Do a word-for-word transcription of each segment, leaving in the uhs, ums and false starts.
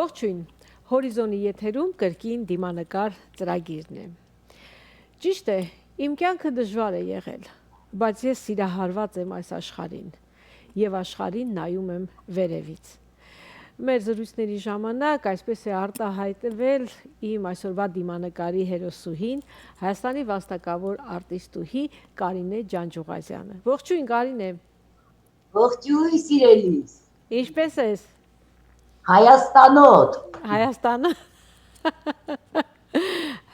Ողջույն։ Հորիզոնի եթերում կրկին դիմանկար ծրագիրն է։ Ճիշդ է, իմ կեանքը դժուար է եղել, բայց ես սիրահարուած եմ այս աշխարհին եւ աշխարհին նայում եմ վերեւից։ Մեր զրոյցների ժամանակ այսպես է արտահայտվել իմ այսօրվա դիմանկարի հերոսուհին, Հայաստանի վաստակաւոր արտիստուհի Կարինէ Ջանջուղազեանը։ Ողջույն, Կարինէ։ Ողջույն, սիրելիս։ Ինչպե՞ս ես։ Հայաստանոտ։ Հայաստանը։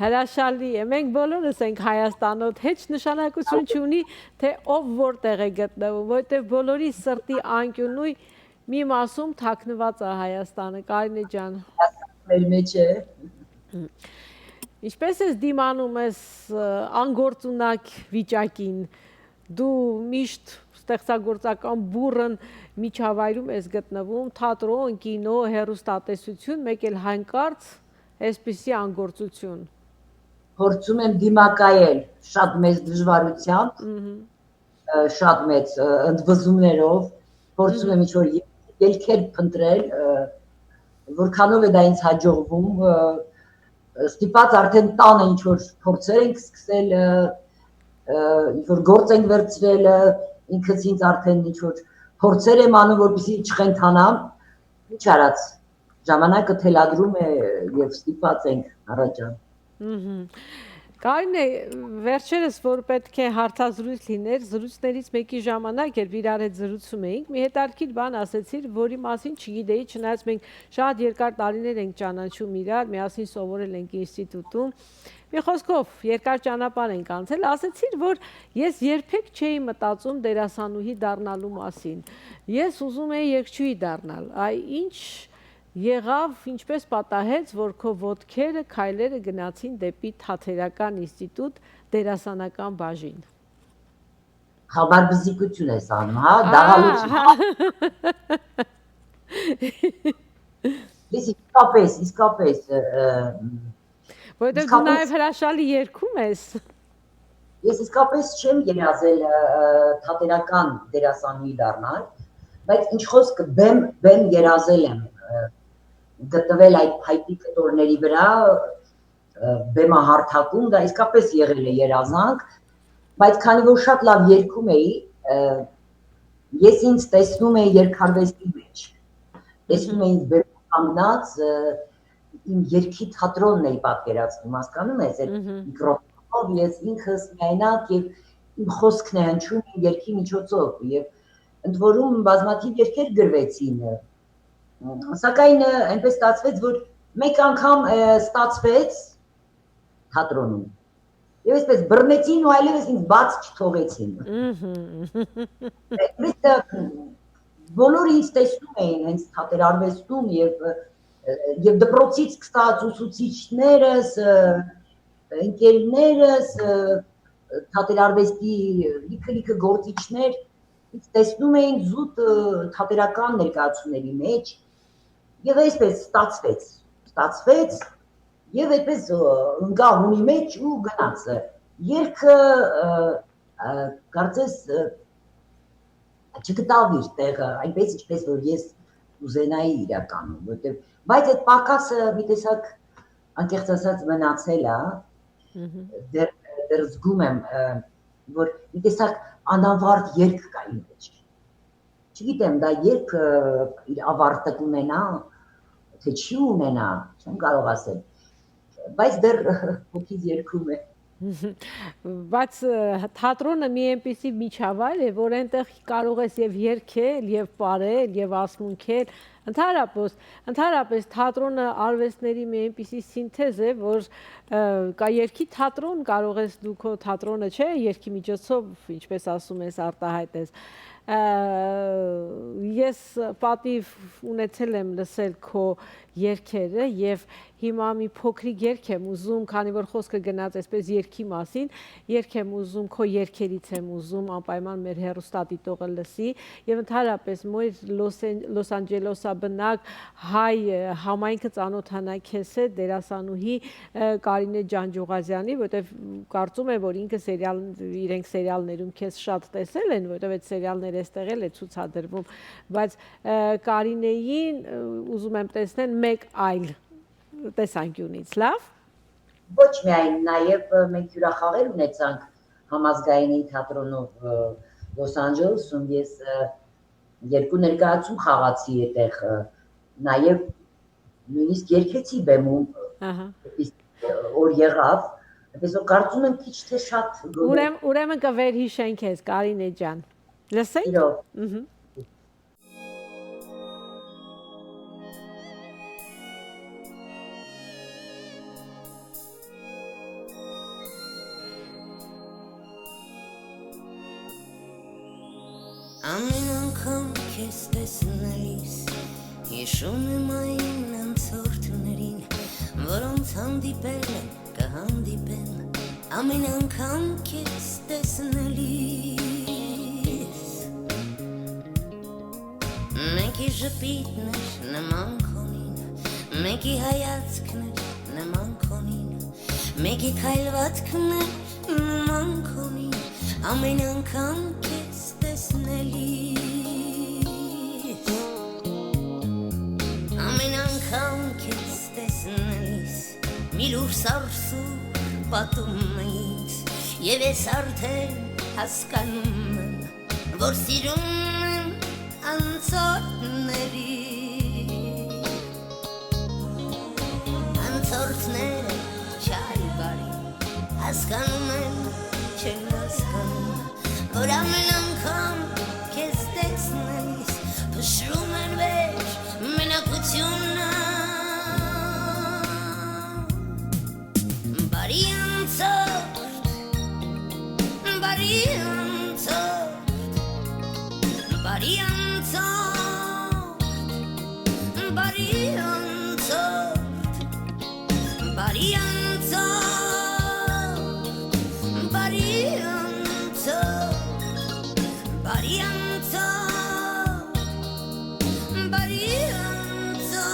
Հրաշալի է։ Մենք բոլորս ենք Հայաստանոտ։ Հեչ նշանակություն չունի, թե ով որտեղ է գտնվում, որտեղ բոլորի սրտի անկիւնույն մի մասում թաքնուած է Հայաստանը, Կարինէ ջան։ Մեր մեջ է։ Ինչպե՞ս ես դիմանում ես, ը, անգործունակ վիճակին։ Դու միշտ ստեղծագործական բուռն միջավայրում ես գտնվում, թատրոն, կինո, հեռուստատեսություն, մեկ էլ յանկարծ այսպիսի անգործություն։ Փորձում եմ դիմակայել շատ մեծ դժվարությամբ, Մհմ։ ը, շատ մեծ, ը, ընդվզումներով, փորձում Մհմ։ եմ ինչ-որ ե-, ելքեր փնտրել, ը, որքանով է դա ինձ հաջողվում, ը, ստիպված արդեն տանը ինչ-որ փորձեր ենք սկսել, ը, ը, ինչ-որ գործ ենք վերցրել, ը, ինքս ինձ արդեն ինչ-որ փորձեր եմ անում, որպեսզի չխենթանամ, ինչ արած, ժամանակը թելադրում է եւ ստիպված ենք առաջան։ Մհմ։ Կարինէ, վերջերս որ պետք է հարցազրույց լիներ, զրույցներից մեկի ժամանակ, երբ իրար հետ զրուցում էինք, մի հետաքրքիր բան ասեցիր, որի մասին չգիտեի, չնայած մենք շատ երկար տարիներ ենք ճանաչում իրար, միասին սովորել ենք ինստիտուտում։ Մի խոսքով, երկար ճանապարհ ենք անցել, ասեցիր, որ ես երբեք չէի մտածում դերասանուհի դառնալու մասին։ Ես ուզում էի երգչուհի դառնալ։ Այ ինչ եղավ, ինչպես պատահեց, որ քո ոտքերը, քայլերը գնացին դեպի թատերական ինստիտուտ, դերասանական բաժին։ Խաբարբզիկություն ես անում, հա, Ա, դաղալություն։ հա։ Ես իսկապես, իսկապես, ը, ը, Որովհետև դու Իսկապես։ նաև հրաշալի երգում ես։ Ես իսկապես չեմ երազել, ը, ը, թատերական դերասանուհի դառնալ, բայց ինչ խոսք, բեմ, բեմ երազել եմ, ը, գտնվել այդ փայտի կտորների վրա, ը, բեմահարթակում, դա իսկապես եղել է երազանք, բայց քանի որ շատ լավ երգում էի, ը, ես ինձ տեսնում էի երգարվեստի մեջ, տեսնում Մհմ։ էի ինձ բեմում կանգնած, ը, իմ երգի թատրոնն էի պատկերացնում, հասկանում ես, այդ Մհմ։ միկրոֆոնով ես ինքս միայնակ եւ իմ խոսքն է հնչում իմ երգի միջոցով, եւ ընդ որում բազմաթիվ երգեր գրվեցին, ը, սակայն, ը, այնպես ստացվեց, որ մեկ անգամ, ը, ստացվեց թատրոնում, եւ այսպես բռնեցին ու այլեւս ինձ բաց չթողեցին։ Մհմ։ Այսպես, ը, բոլորը ինձ տեսնում էին հենց թատերարվեստում, եւ, ը, եւ դպրոցից գնած ուսուցիչներս, ը, ընկերներս, ը, թատերարվեստի լիքը-լիքը գործիչներ ինձ տեսնում էին զուտ, ը, թատերական ներկայացումների մեջ, եւ այսպես ստացվեց, ստացվեց, եւ այդպես, ը, ընկա հունի մեջ ու գնաց։ Երգը, ը, ը, կարծես, ը, չգտավ իր տեղը, այնպես ինչպես որ ես կ'ուզենայի իրականում, որտեւ, բայց այդ պակասը մի տեսակ, անկեղծ ասած, մնացել է, Մհմ։ դեռ, դեռ զգում եմ, ը, որ մի տեսակ անավարտ երգ կա իմ մեջ։ Չգիտեմ, դա երբ, ը, իր ավարտը կունենա, թե չի ունենա, չեմ կարող ասել, բայց դեռ հոգիս երգում է։ Բայց, ը, թատրոնը մի այնպիսի միջավայր է, որ այնտեղ կարող ես եւ երգել, եւ պարել, եւ ասմունքել։ Ընդհանրապես, ընդհանրապես թատրոնը արվեստների մի այնպիսի սինթեզ է, որ, ը, կա երգի թատրոն, կարող ես դու քո թատրոնը, չէ, երգի միջոցով, ինչպես ասում ես, արտահայտես։ Ը, ես պատիվ ունեցել եմ լսել քո երգերը, եւ հիմա մի փոքրիկ երգ եմ ուզում, քանի որ խոսքը գնաց այսպես երգի մասին, երգ եմ ուզում, քո երգերից եմ ուզում անպայման մեր հեռուստադիտողը լսի, եւ ընդհանրապես մոյր Լոս Են-, Լոս Անջելոսա բնակ հայ, ը, համայնքը ծանոթանայ քեզ հետ, դերասանուհի, ը, Կարինէ Ջանջուղազեանի, որտեվ կարծում եմ, որ ինքը սերիալ-, իրենք սերիալներում քեզ շատ տեսել են, որտեվ այդ սերիալները Այստեղ էլ է ցուցադրվում, բայց, ը, Կարինեին, ը, ուզում եմ տեսնել մեկ այլ տեսանկիւնից, լավ։ Ոչ միայն, նաեւ, ը, մենք հիւրախաղեր ունեցանք Համազգայինի թատրոնով, ը, Լոս Անջելեսում։ Ես, ը, երկու ներկայացում խաղացի այդտեղ, ը, նաեւ նոյնիսկ երգեցի բեմում, Ահա։ Իսկ, ը, որ եղաւ, այնպես որ կարծում եմ քիչ թե շատ գոնե Ուրեմ-, ուրեմն կը վերհիշենք քեզ, Կարինե ջան։ Լսենք։ Իրոք։ Ըհը։ Ամեն անգամ քեզ տեսնելիս, հիշում եմ այն անցորդներին, որոնց հանդիպել եմ, կհանդիպեմ, ամեն անգամ քեզ տեսնելիս։ Մեկի ժպիտն էր նման քոնին, մեկի հայացքն էր նման քոնին, մեկի քայլվածքն էր նման քոնին, ամեն անգամ քեզ տեսնելիս։ Ամեն անգամ քեզ տեսնելիս, մի լուր սարսուռ պատում է ինձ, եւ ես արդեն հասկանում եմ, որ սիրում եմ անցորդների, անցորդները չար բարի, հասկանում են, չեն հասկանում, որ ամեն անգամ քեզ տեսնելիս, փշրում են վեր մենակությունը։ Բարի անցորդ, բարի անցորդ, բարի անցորդ, բարի անցորդ, բարի անցորդ, բարի անցորդ, բարի անցորդ, բարի անցորդ։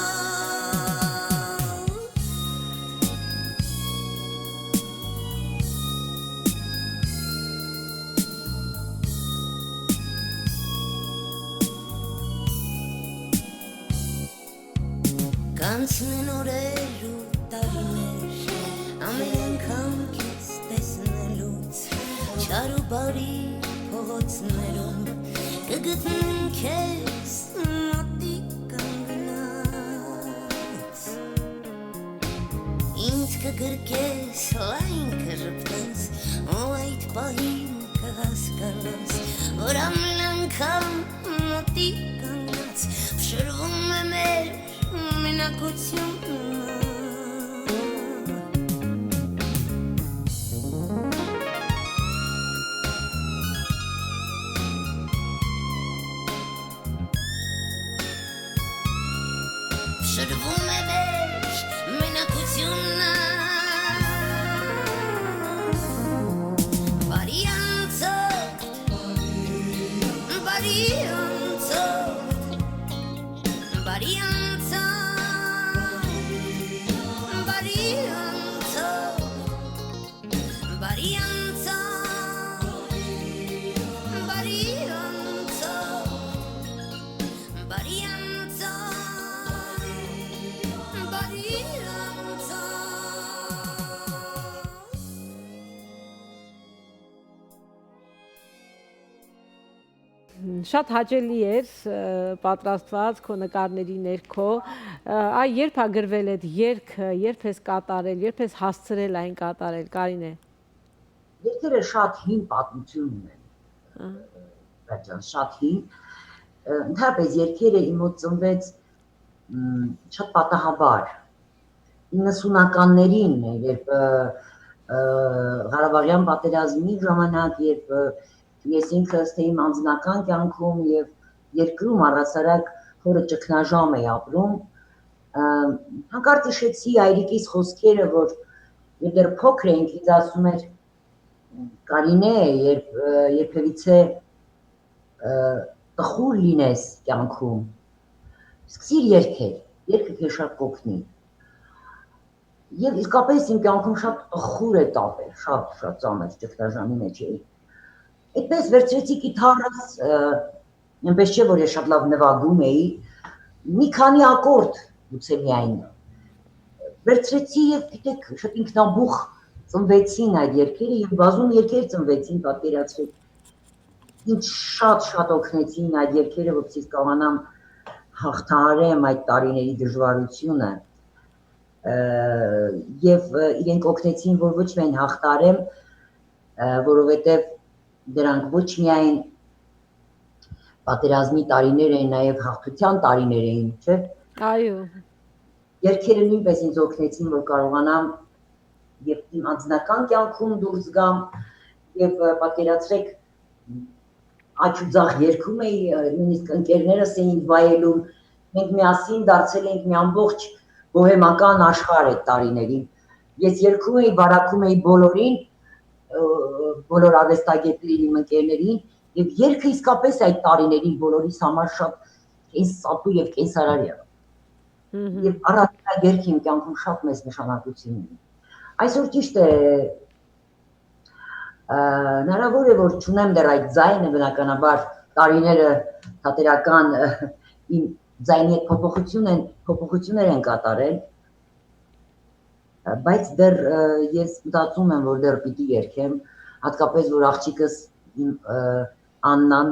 Կանցնեն օրեր ու տարիներ, ամեն անգամ քեզ տեսնելուց, չար ու բարի փողոցներում կը գտնեմ քեզ մոտիկ կանգնած։ Ինձ կը գրկես, լայն կը ժպտես, ու այդ պահին կը հասկանաս, որ ամեն անգամ մոտիկ կանգնած, փշրվում է մեր մենակությունը։ Փշրվում է մեր մենակությունը։ Բարի անցորդ, բարի անցորդ, բարի անցորդ, բարի անցորդ, բարի անցորդ, բարի անցորդ, բարի անցորդ, բարի անցորդ։ Շատ հաճելի էր, ը, պատրաստված քո նկարների ներքո։ Ը, այ երբ ա գրվել այդ երգը, երբ ես կատարել, երբ ես հասցրել այն կատարել, Կարինե։ Երգերը շատ հին պատմություն ունեն, Ա։ Բաճան, շատ հին։ Ը, ընդհանրապես երգերը իմ մոտ ծնվեց, մ, շատ պատահաբար։ Իննսունականներին, երբ, ը, ը, Ղարաբաղյան պատերազմի ժամանակ, երբ, ը, ես ինքս, թե իմ անձնական կյանքում եւ երկրում առհասարակ հօրը ճգնաժամ էի ապրում, ը, հանկարծ հիշեցի հայրիկիս խոսքերը, որ երբ դեռ փոքր էինք, ինձ ասում էր, «Կարինե, երբ, ը, երբևիցե, ը, տխուր լինես կյանքում, սկսիր երգել, երգը քեզ շատ կօգնի»։ Եւ իսկապես իմ կյանքում շատ տխուր է տապ էր, շատ, շատ ծանր ճգնաժամի մեջ էի։ Այդպես վերցրեցի կիթառս, ը, այնպես չէ, որ ես շատ լավ նվագում էի, մի քանի ակորդ գուցե միայն վերցրեցի եւ, գիտեք, շատ ինքնաբուխ ծնվեցին այդ երգերը եւ բազում երգեր ծնվեցին, պատկերացրեք, ինչ շատ-շատ օգնեցին այդ երգերը, որպեսզի կարողանամ հաղթահարեմ այդ տարիների դժվարությունը, ը, եւ, ը, իրենք օգնեցին, որ ոչ միայն հաղթահարեմ, ը, որովհետեւ դրանք ոչ միայն պատերազմի տարիներ էին, նաեւ հաղթության տարիներ էին, չէ՞։ Այո։ Երգերը նոյնպես ինձ օգնեցին, որ կարողանամ եւ իմ անձնական կյանքում դուրս գամ, եւ, ը, պատկերացրեք, աջ ու ձախ երգում էի, ը, նոյնիսկ ընկերներս էին վայելում։ Մենք միասին դարձել էինք մի ամբողջ բոհեմական աշխարհ այդ տարիներին։ Ես երգում էի, բարակում էի բոլորին, ը, բոլոր արվեստագետներին, իմ ընկերներին, եւ երգը իսկապես այդ տարիներին բոլորիս համար շատ կենսատու եւ կենսարար եղավ։ Մհմ։ Եւ առանց այդ երգը իմ կյանքում շատ մեծ նշանակություն ունի։ Այսօր ճիշտ է, ը, հնարավոր է, որ չունեմ դեռ այդ ձայնը, բնականաբար, տարիները թատերական, ը, իմ ձայնի հետ փոփոխություն են, փոփոխություններ են կատարել, ը, բայց դեռ, ը, ես մտածում եմ, որ դեռ պիտի երգեմ, հատկապես որ աղջիկս իմ, ը, Աննան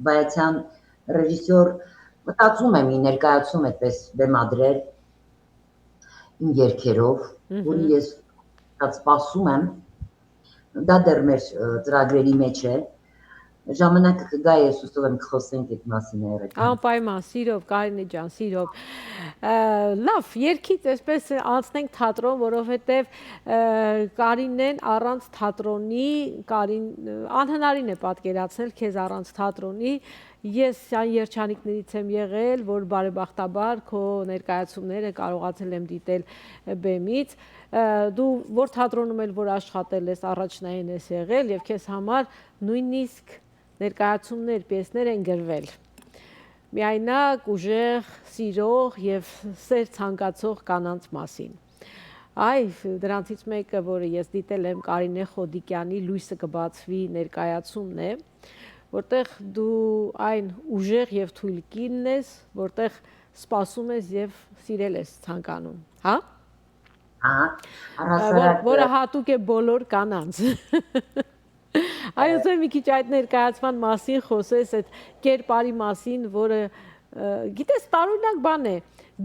Բայացյան, ռեժիսոր, մտածում եմ ի ներկայացում այդպես բեմադրել իմ երգերով, Մհմ։ որին ես շատ սպասում եմ, դա դեռ մեր, ը, ծրագրերի մեջ է, ժամանակը կգայ, ես հուսով եմ կխոսենք այդ մասին, Էրեկ։ Անպայման, սիրով, Կարինե ջան, սիրով։ Ը, լավ, երգից այսպես անցնենք թատրոն, որովհետև, ը, Կարինեն առանց թատրոնի, Կարին-, անհնարին է պատկերացնել քեզ առանց թատրոնի։ Ես այն երջանիկներից եմ եղել, որ բարեբախտաբար քո ներկայացումները կարողացել եմ դիտել բեմից։ Ը, դու որ թատրոնում էլ որ աշխատել ես, առաջնային ես եղել և քեզ համար նույնիսկ ներկայացումներ, պիեսներ են գրվել։ Միայնակ, ուժեղ, սիրող և սեր ցանկացող կանանց մասին։ Այ, դրանցից մեկը, որը ես դիտել եմ, Կարինե Խոդիկյանի «Լոյսը կը բացուի» ներկայացումն է, որտեղ դու այն ուժեղ և թույլ կինն ես, որտեղ սպասում ես և սիրել ես ցանկանում, հա՞։ Ահա, Ա, որ, առհասարակ, որը հատուկ է բոլոր կանանց։ Այ, ուզում եմ մի քիչ այդ ներկայացման մասին խոսես, այդ կերպարի մասին, որը, ը, գիտես, տարօրինակ բան է։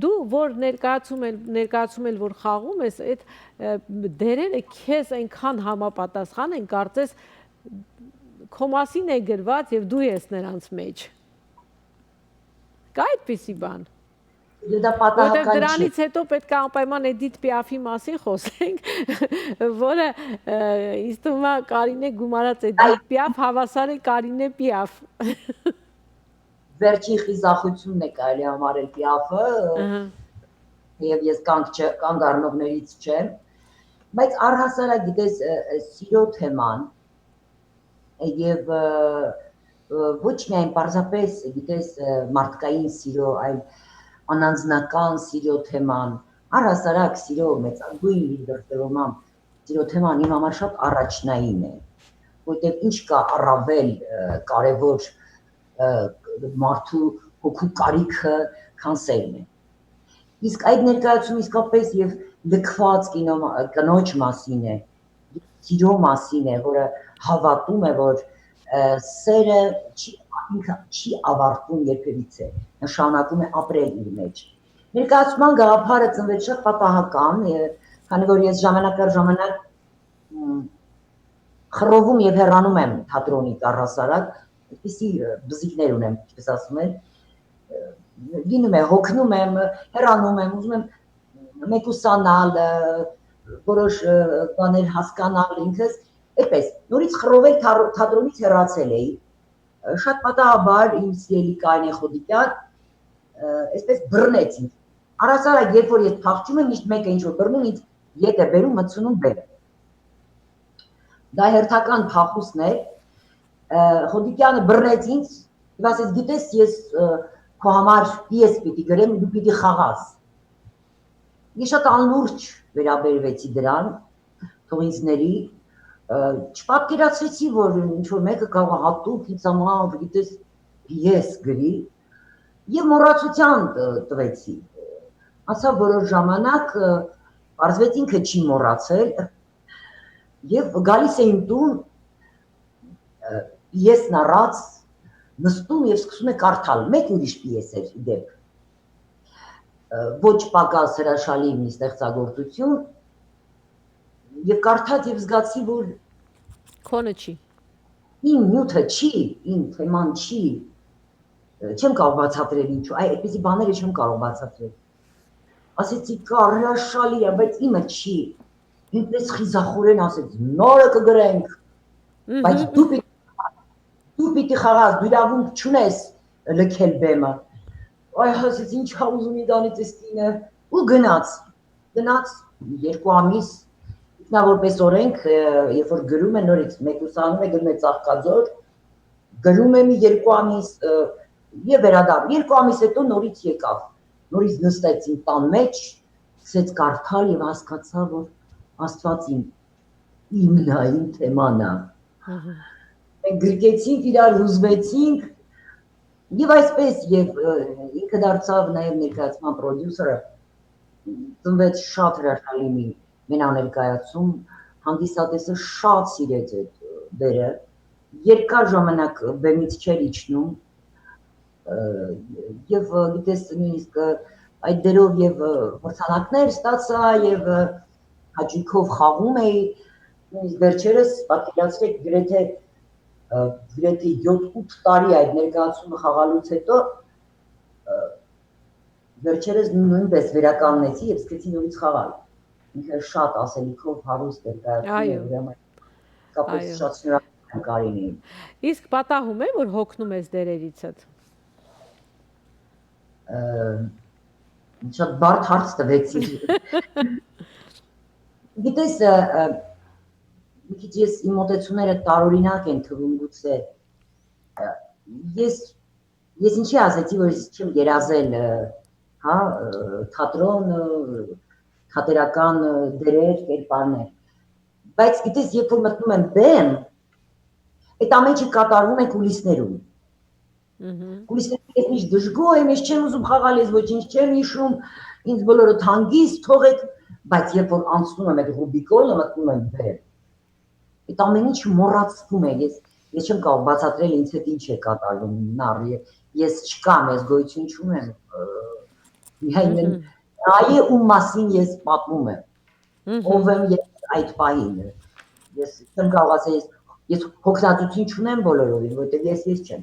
Դու որ ներկայացում ել, ներկայացում ել որ խաղում ես, այդ, ը, դերերը քեզ այնքան համապատասխան են, կարծես քո մասին է գրված և դու ես նրանց մեջ։ Կա այդպիսի բան։ Դե դա պատահական Որտեղ չի։ Դրանից հետո պետք է անպայման Էդիթ Պիաֆի մասին խոսենք, որը, ը, ինձ թվում է Կարինե գումարած Էդիթ Պիաֆ, հավասար է Կարինե Պիաֆ։ Վերջին խիզախությունն է կարելի համարել Պիաֆը, Ահա։ և ես կանգ չեմ, կանգ առնողներից չեմ, բայց առհասարակ, գիտես, ը, ը, սիրո թեման, և, ը, ը, ոչ միայն պարզապես, գիտես, ը, մարդկային սիրո, այլ անանձնական սիրո թեման, առհասարակ սիրո մեծագույն դրդերոման, սիրո թեման իմ համար շատ առաջնային է, որտեւ ինչ կա առավել, ը, կարեւոր, ը, մարդու հոգու կարիքը, քան սերն է։ Իսկ այդ ներկայացումը իսկապես և լքված կինո-, կնոջ մասին է, սիրո մասին է, որը հավատում է, որ, ը, սերը չի, ինքը չի ավարտվում երբևիցե, նա շարունակում է ապրել իր մեջ։ Ներկայացման գաղափարը ծնվեց շատ պատահական, ը, քանի որ ես ժամանակ առ ժամանակ, մ, խռովում և հեռանում եմ թատրոնից առհասարակ, այսպիսի, ը, բզիկներ ունեմ, ինչպես ասում են, ը, լինում է, հոգնում եմ, հեռանում եմ, ուզում եմ մեկուսանալ, ը, որոշ, ը, բաներ հասկանալ ինքս, այդպես, նորից խռովել թա-, թատրոնից հեռացել էի, ը, շատ պատահաբար իմ սիրելի Կարինե Խոդիկյան, ը, այսպես բռնեց ինձ։ Առհասարակ, երբ որ ես փախչում եմ, միշտ մեկը ինչ որ բռնում, ինձ ետ է բերում, մտցնում բեմ։ Դա հերթական փախուստն էր։ Ը, Խոդիկյանը բռնեց ինձ, և ասեց, «Գիտես, ես, ը, քո համար պիես պիտի գրեմ, դու պիտի խաղաս»։ Ես շատ անլուրջ վերաբերվեցի դրան, թող ինձ ների, Ը, չպատկերացրեցի, որ ինչ որ մեկը կարող է հատուկ ինձ համար, գիտես, պիես գրի, եւ մոռացության, ը, տվեցի։ Անցա որոշ ժամանակ, ը, պարզվեց ինքը չի մոռացել, եւ գալիս էին տուն, ը, պիեսն առած, նստում եւ սկսում է կարդալ, մեկ ուրիշ պիես էր, ի դեպ, ը, ոչ պակաս հրաշալի մի ստեղծագործություն, եւ կարդաց եւ զգացի, որ Քոնը չի։ Իմ նիւթը չի, իմ թեման չի, ը, չեմ կարող բացատրել ինչու, այ, այդպիսի բաները չեմ կարող բացատրել։ Ասեցի, «Կա, հրաշալի է, բայց իմը չի»։ Ինքնես խիզախորեն ասեց, «Նորը կը գրենք, բայց Մհմ։ դու պիտի, դու պիտի խաղաս, դու իրավունք չունես լքել բեմը»։ Այ, ասեց, «Ինչ ա ուզում իդանից էս կինը»։ Ու գնաց, գնաց երկու ամիս, ինքնավորպես օրենք, ը, երբ որ գրում է նորից, մեկուսանում է, գրում է Ծաղկաձոր, գրում է մի երկու ամիս, ը, եւ վերադառ։ Երկու ամիս հետո նորից եկավ, նորից նստեց իմ տան մեջ, սկսեց կարդալ եւ հասկացա, որ Աստուած իմ, իմն ա, իմ թեման ա։ Մհմ։ Մենք գրկեցինք իրար, հուզվեցինք, եւ այսպես, եւ, ը, ինքը դարձավ նաեւ ներկայացման պրոդիուսերը, ծնվեց շատ հրաշալի մի մենաներկայացում, հանդիսատեսը շատ սիրեց այդ, ը, դերը, երկար ժամանակ բեմից չէր իջնում, ը, եւ, ը, գիտես, նույնիսկ, ը, այդ դերով եւ, ը, մրցանակներ ստացա եւ, ը, հաճույքով խաղում էի, նույնիսկ վերջերս, պատկերացրեք, գրեթե, ը, գրեթե յոթ-ութ տարի այդ ներկայացումը խաղալուց հետո, ը, վերջերս նույնպես վերականգնեցի եւ սկսեցի նորից խաղալ։ Ինքը շատ ասելիքով հարուստ ներկայացում է, Այո։ Ուրեմն կապոց Այո։ շատ շնորհակալ եմ, Կարինի։ Իսկ պատահում է, որ հոգնում ես դերերիցդ։ Ը, շատ բարդ հարց տվեցի։ Գիտես, ը, ը, մի քիչ ես իմ մտածումները տարօրինակ են թվում գուցե։ Ը, ես, ես ինչի ասեցի, որ ես չեմ երազել, ը, հա, ը, թատրոն, ը, թատերական, ը, դերեր, կերպարներ։ Բայց գիտես, երբ որ մտնում եմ բեմ, այդ ամեն ինչը կատարվում է կուլիսներում։ Մհմ։ Կուլիսներում ես միշտ դժգոհ եմ, ես չեմ ուզում խաղալ, ես ոչինչ չեմ հիշում, ինձ բոլորը հանգիստ թողեք, բայց երբ որ անցնում եմ այդ Ռուբիկոնը, մտնում եմ բեմ, այդ ամեն ինչ մոռացվում է, ես, ես չեմ կարող բացատրել ինձ հետ ինչ է կատարվում, նար, ե-, ես չկամ, ես գոյություն չունեմ, ը, միայն Մհմ։ Նայե, ում մասին ես պատմում եմ, Մհմ։ Ով եմ ես այդ պահին, ես չեմ կարող ասել, ես, ես հոգնածություն չունեմ բոլորովին, որտեղ ես, ես չեմ։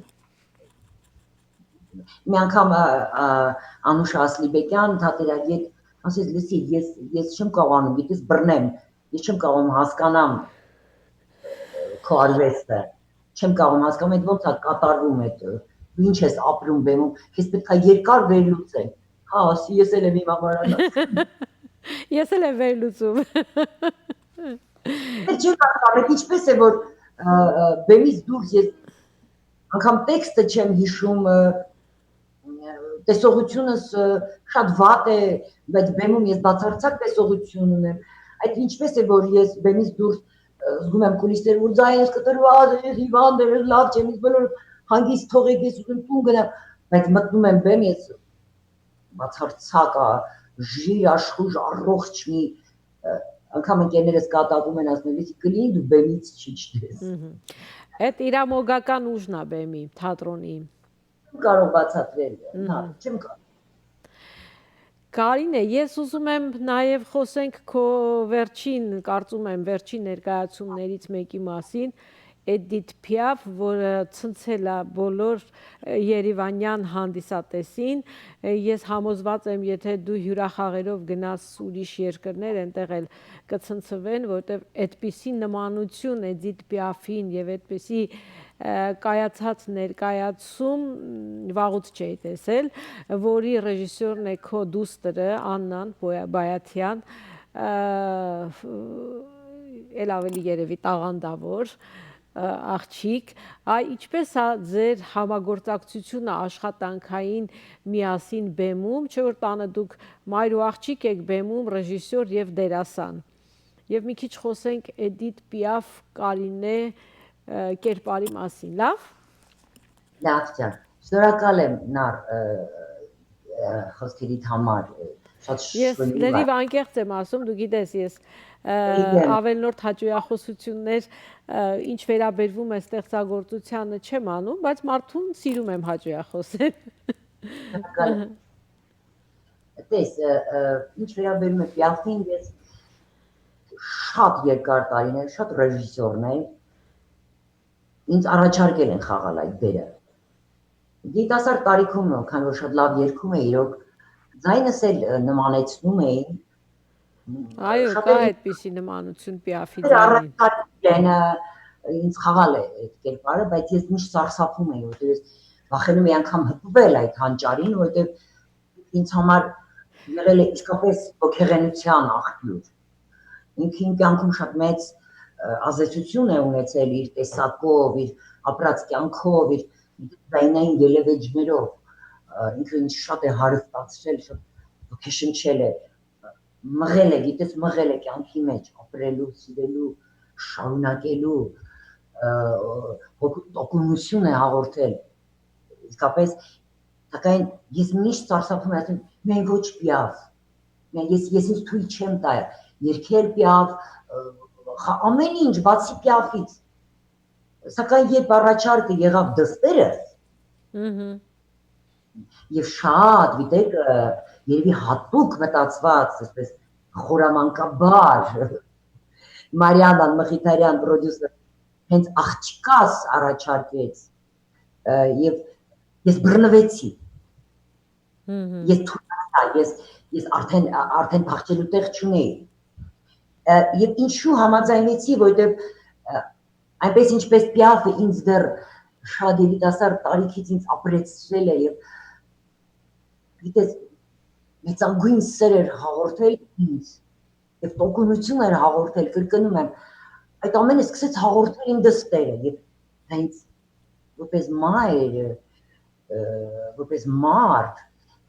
Մի անգամ, ա, ա, Անուշ Ասլիբեկյան, թատերագետ, ասեց, «Լսի, ես, ես չեմ կարողանում, գիտես, բռնեմ, ես չեմ կարողանում հասկանամ քո արուեստը, չեմ կարողանում հասկանամ, այդ ոնց է կատարվում, այդ, դու ինչ ես ապրում, բեմում, քեզ պետք է երկար վերլուծել»։ Հա, ասի, ես էլ եմ իմ համար ալած։ Ես էլ եմ վերլուծում։ Չէ, բարձրաբեկ, ինչպես է, որ, ը, ը, բեմից դուրս ես անգամ տեքստը չեմ հիշում, ը, տեսողությունս, ը, շատ վատ է, բայց բեմում ես բացարձակ տեսողություն ունեմ։ Այդ ինչպես է, որ ես բեմից դուրս, ը, զգում եմ կուլիսներ, որ ձայնս կտրուած է, ես հիվանդ եմ, ես լավ չեմ, ես բոլոր հանգիստ թողեք, ես ուզում տուն գնամ, բայց մտնում եմ բեմ, ես բացարձակ ա, ժիր, աշխուժ, առողջ մի, ը, անգամ ընկերներս կատակում են, ասում են, «Լսի, կլինի դու բեմից չիջնես»։ Մհմ։ Այդ իրամոգական ուժն ա բեմի, թատրոնի։ Չեմ կարող բացատրել, Մհմ։ Հա, չեմ կարող։ Կարինե, ես ուզում եմ նաև խոսենք քո վերջին, կարծում եմ, վերջին ներկայացումներից մեկի մասին, Էդիթ Փիաֆ, որը ցնցել է բոլոր, ը, երևանյան հանդիսատեսին։ Ը, ես համոզված եմ, եթե դու հիւրախաղերով գնաս ուրիշ երկրներ, այնտեղ էլ կցնցվեն, որտեւ այդպիսի նմանություն Էդիթ Պիաֆին եւ այդպիսի, ը, կայացած ներկայացում, մ, վաղուց չէի տեսել, որի ռեժիսորն է քո դուստրը, Աննան Պոյա-, Պայաթեան, ը, ֆ-, էլ ավելի երևի տաղանդավոր, ը, աղջիկ, այ ինչպես ա ձեր համագործակցությունը աշխատանքային միասին բեմում, չէ՞ որ տանը դուք մայր ու աղջիկ եք բեմում, ռեժիսոր եւ դերասան։ Եւ մի քիչ խօսենք Էդիթ Պիաֆ, Կարինէ, ը, կերպարի մասին, լա՞վ։ Լավ ջան, շնորհակալ եմ Նար, ը, ը, խոսքերիդ համար, ը, շատ Ես շնորհիվ լրիվ ա։ Անկեղծ եմ ասում, դու գիտես, ես, ը, Գիտեմ։ Ավելնորդ հաճոյախոսություններ, ը, ինչ վերաբերվում է ստեղծագործությանը, չեմ անում, բայց մարդուն սիրում եմ հաճոյախոսել։ Շնորհակալ եմ։ Տես, ը, ը, ինչ վերաբերում է Պիաֆին, ես շատ երկար տարիներ, շատ ռեժիսորներ ինձ առաջարկել են խաղալ այդ դերը։ Երիտասարդ տարիքում, քան որ շատ լավ երգում է, իրոք, ձայնս էլ, ը, նմանեցնում էին։ Այո, Շատ կա էլ այդպիսի նմանություն Պիաֆի ձայնին։ Առաջարկել են, ը, ինձ խաղալ է այդ կերպարը, բայց ես միշտ սարսափում էի, որտեղ ես վախենում էի անգամ հպվել այդ հանճարին, որտեղ ինձ համար եղել է իսկապես ոգեղենության աղբյուր։ Ինքը իմ կյանքում շատ մեծ, ը, ազդեցություն է ունեցել իր տեսակով, իր ապրած կյանքով, իր ձայնային ելևէջներով, ը, ինքը ինձ շատ է հարստացրել, շատ ոգեշնչել է, մղել է, գիտես, մղել է կյանքի մեջ, ապրելու, սիրելու, շարունակելու, ը, հոգ-, տոկունություն է հաղորդել, իսկապես, սակայն ես միշտ սարսափում եմ, ասում, «Մեն ոչ Պիաֆ, մեն ես, ես ինձ թույլ չեմ տա երգել Պիաֆ, ը, խա-, ամեն ինչ բացի Պիաֆից»։ Սակայն երբ առաջարկը եղավ դստերս, Մհմ։ Եւ շատ, գիտեք, ը, երևի հատուկ մտածված, այսպես խորամանկաբար, Մարիանան Մխիթարեան պրոդյուսեր հենց աղջկաս առաջարկեց, ը, եւ ես բռնվեցի։ Մհմ։ Ես թուլացա, ես, ես արդեն, ա-, արդեն փախչելու տեղ չունեի։ Ը, եւ ինչու համաձայնեցի, որտեւ, ը, այնպես ինչպես Պիաֆը ինձ դեռ շատ երիտասարդ տարիքից ինձ ապրեցրել է եւ, գիտես, մեծագույն սեր էր հաղորդել ինձ եւ տոկունություն էր հաղորդել, կրկնում եմ, այդ ամենը սկսեց հաղորդել իմ դստերը եւ հենց որպես մայր, ը, որպես մարդ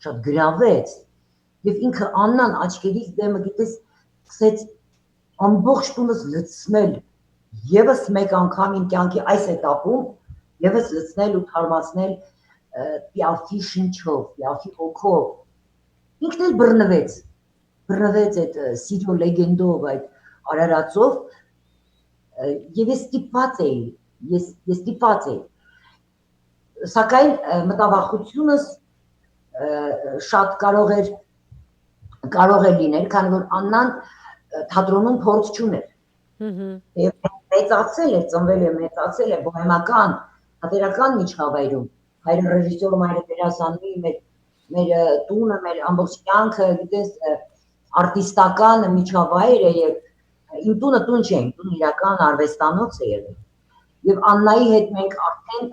շատ գրավեց եւ ինքը Աննան աչքերիս դեմը, գիտես, սկսեց ամբողջ տունս լցնել, եւս մեկ անգամ իմ կյանքի այս էտապում, եւս լցնել ու թարմացնել, ը, Պիաֆի շնչով, Պիաֆի հոգով։ Ինքն էլ բռնվեց, բռնվեց այդ, ը, սիրո լեգենդով, այդ արարածով, ը, եւ ես ստիպված էի, ես, ես ստիպված էի։ Սակայն, ը, մտավախությունս, ը, շատ կարող էր, կարող էր լինել, քանի որ Աննան, ը, թատրոնում փորձ չուներ։ Մհմ։ Եւ մեծացել է, ծնվել է, մեծացել է բոհեմական, թատերական միջավայրում։ Հայրը ռեժիսոր, մայրը դերասանուհի, մեր, մեր, ը, տունը, մեր ամբողջ կյանքը, գիտես, ը, արտիստական միջավայր է եւ իմ տունը տուն չէ, իմ տունը իրական արվեստանոց է եղել։ Եւ Աննայի հետ մենք արդեն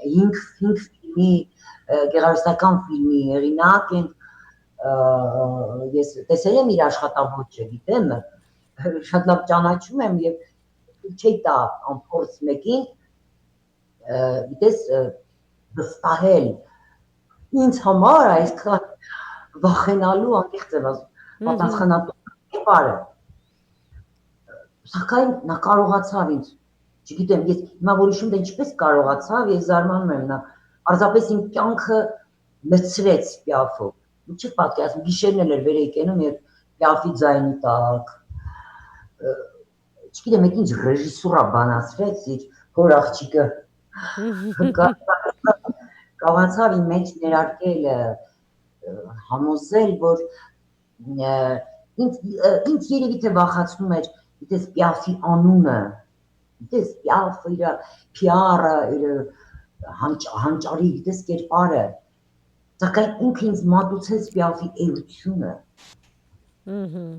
հինգ, հինգ ֆիլմի, ը, գեղարվեստական ֆիլմի հեղինակ ենք, ը, ես տեսել եմ իր աշխատաոճը, գիտեմ, շատ լավ ճանաչում եմ եւ չէի տա անփորձ մեկին, ը, գիտես, ը, վստահել ինձ համար այսքան վախենալու, անկեղծ եմ ասում, Մհմ։ պատասխանատու կերպարը։ Սակայն նա կարողացավ ինձ, չգիտեմ, ես հիմա որ հիշում եմ, ինչպես կարողացավ, ես զարմանում եմ, նա պարզապես իմ կյանքը լցրեց Պիաֆով։ Ինչի՞ պատկերացնում, գիշերն էլ էր վեր էի կենում եւ Պիաֆի ձայնի տակ, ը, չգիտեմ, այդ ինչ ռեժիսուրա բանացրեց իր հոր աղջիկը։ Կա-, կարողացավ իմ մեջ ներարկել, ը, ը, համոզել, որ, ը, ինձ, ը, ինձ երևի թե վախացնում էր, գիտես, Պիաֆի անունը, գիտես, Պիաֆը, իր P R-ը, իր հանճ-, հանճարի, գիտես, կերպարը, սակայն ինքը ինձ մատուցեց Պիաֆի էությունը։ Մհմ։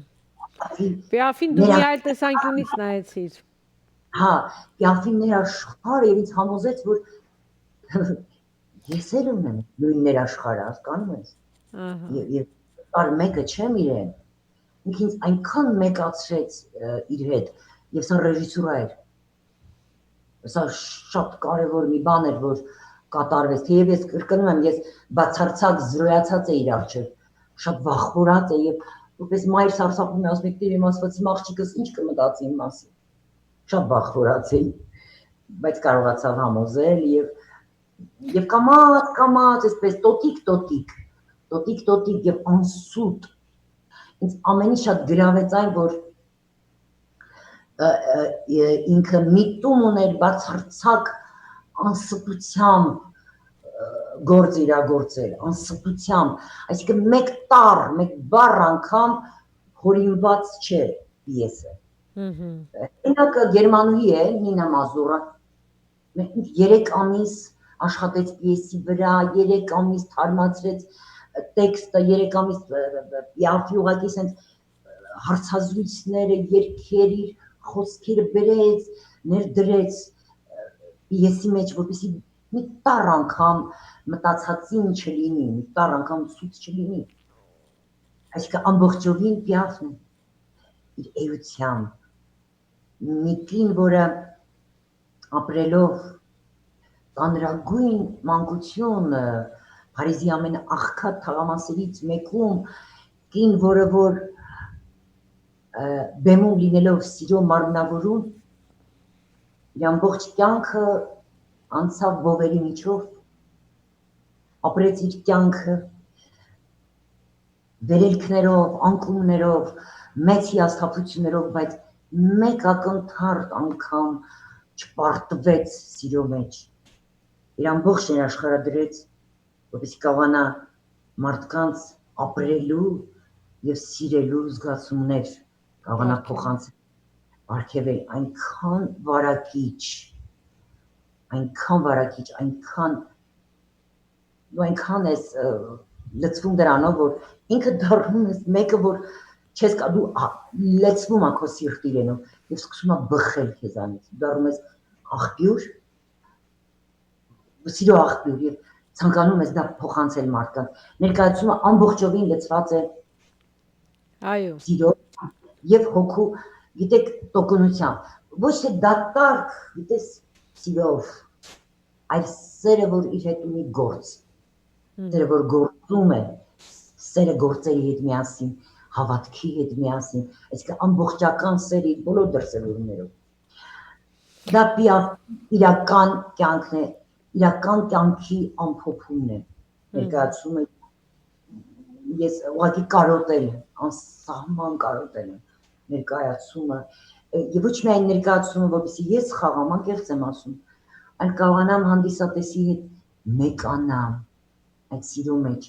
Պիաֆի Պիաֆին դու նրա մի այլ տեսանկիւնից նայեցիր։ Հա, Պիաֆին մեր աշխարհը եւ ինձ համոզեց, որ ես էլ ունեմ նոյն մեր աշխարհը, հասկանում ես։ Ահա։ Ե-, եւ կար մեկը չեմ իրեն, ինքը ինձ այնքան մեկացրեց, ը, իր հետ, եւ սա ռեժիսուրա էր։ Սա շատ կարեւոր մի բան էր, որ կատարվեց։ Թեեւ ես կրկնում եմ, ես բացարձակ զրոյացած էի իր առջեւ, շատ վախվորած էի եւ որպես մայր սարսափում է, ասում է, «Տեր իմ Աստված, իմ աղջիկս ինչ կը մտածի իմ մասին»։ Շատ վախ որած էի, բայց կարողացաւ համոզել եւ, եւ կամաց, կամաց, այսպես տոտիկ, տոտիկ, տոտիկ, տոտիկ եւ անսուտ ինձ ամենից շատ գրավեց այն, որ, ը, ը, ը, ինքը միտում ուներ բացարձակ անսպությամբ, ը, գործ իրագործել, անսպությամբ, այսինքն մեկ տառ, մեկ բառ անգամ հորինուած չէ պիեսը։ Մհմ։ Հեղինակը գերմանուհի է, Նինա Մազուրա։ Մէ-, երեք ամիս աշխատեց պիեսի վրայ, երեք ամիս թարմացրեց տեքստը, երեք ամիս, ը, ը, ը, պիարդի ուղղակի սենց, ը, հարցազրույցները, երկեր, իր խոսքերը բերեց, ներդրեց, ը, պիեսի մեջ, որպեսզի մի տառ անգամ մտածածին չլինի, մի տառ անգամ սուտ չլինի։ Այսինքն ամբողջովին պիարդն է, իր էությամբ։ Մի կին, որը ապրելով ծանրագոյն մանկություն, ը, Փարիզի ամենաաղքատ թաղամասերից մեկում, կին, որը որ, ը, բեմում լինելով սիրո մարմնավորում, իր ամբողջ կյանքը անցաւ բովերի միջով, ապրեց իր կյանքը, վերելքներով, անկումներով, մեծ հիասթափություններով, բայց մեկ ակնթարթ անգամ չպարտուեց սիրո մեջ։ Իր ամբողջ ներաշխարհը դրեց, որպեսզի կարողանա մարդկանց ապրելու եւ սիրելու զգացումներ կարողանա Ակն։ փոխանցել, արգեւել, այնքան վարակիչ, այնքան վարակիչ, այնքան, ու այնքան ես, ը, լցվում դրանով, որ ինքը դառնում ես մեկը, որ չես կա-, դու ա-, լեցվում ա քո սիրտը իրենով եւ սկսում ա բխել քեզանից, դառնում ես աղբյուր, սիրո աղբյուր, եւ ցանկանում ես դա փոխանցել մարդկանց։ Ներկայացումը ամբողջովին լցված է Այո։ սիրով եւ հոգու, գիտեք, տոկունությամբ, ոչ թե դատարկ, գիտես, սիրով, այլ սերը, որ իր հետ ունի գործ, Մհմ։ սերը, որ գործում է, սերը գործերի հետ միասին, հավատքի հետ միասին, այսինքն ամբողջական սեր իր բոլոր դրսեւորումներով։ Դա պիա-, իրական կյանքն է, իրական կյանքի ամփոփումն է, Մհմ։ ներկայացումը։ Ես ուղղակի կարոտել եմ, անսահման կարոտել եմ ներկայացումը, ը, եւ ոչ միայն ներկայացումը, որպեսզի ես խաղամ, անկեղծ եմ ասում, այլ կարողանամ հանդիսատեսի հետ մեկանամ այդ սիրո մեջ,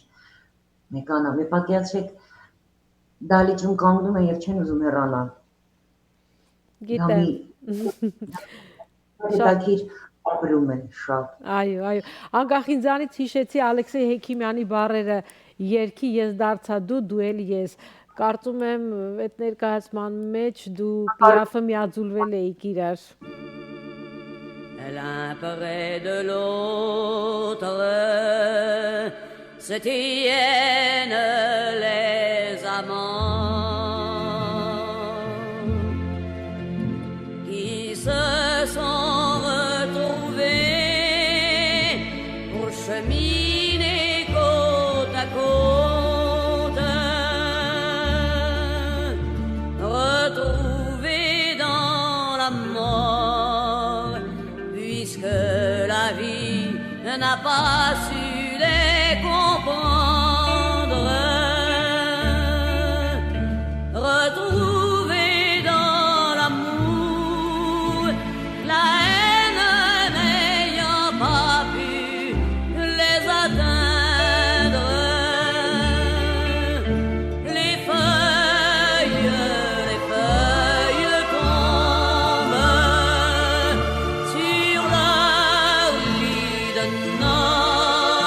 մեկանամ։ Եւ պատկերացրեք, դալիճում կանգնում են եւ չեն ուզում հեռանալ։ Գիտեմ։ Դա մի Շատ հետաքրքիր ապրում է, շատ։ Այո, այո։ Անկախ ինձանից հիշեցի Ալեքսեյ Հեքիմյանի բառերը. «Երկի ես դարձա դու, դու էլ ես»։ Կարծում եմ, այդ ներկայացման մեջ դու պիաֆը միաձուլվել էիք իրար։ L'un près de l'autre se tiennent les amants qui se sont retrouvés pour cheminer côte à côte, retrouvés dans la mort, puisque la vie n'a pas su les comprendre. Retrouvés dans l'amour, la haine n'ayant pas pu les atteindre, les feuilles, les feuilles tombent sur leur lit de noces.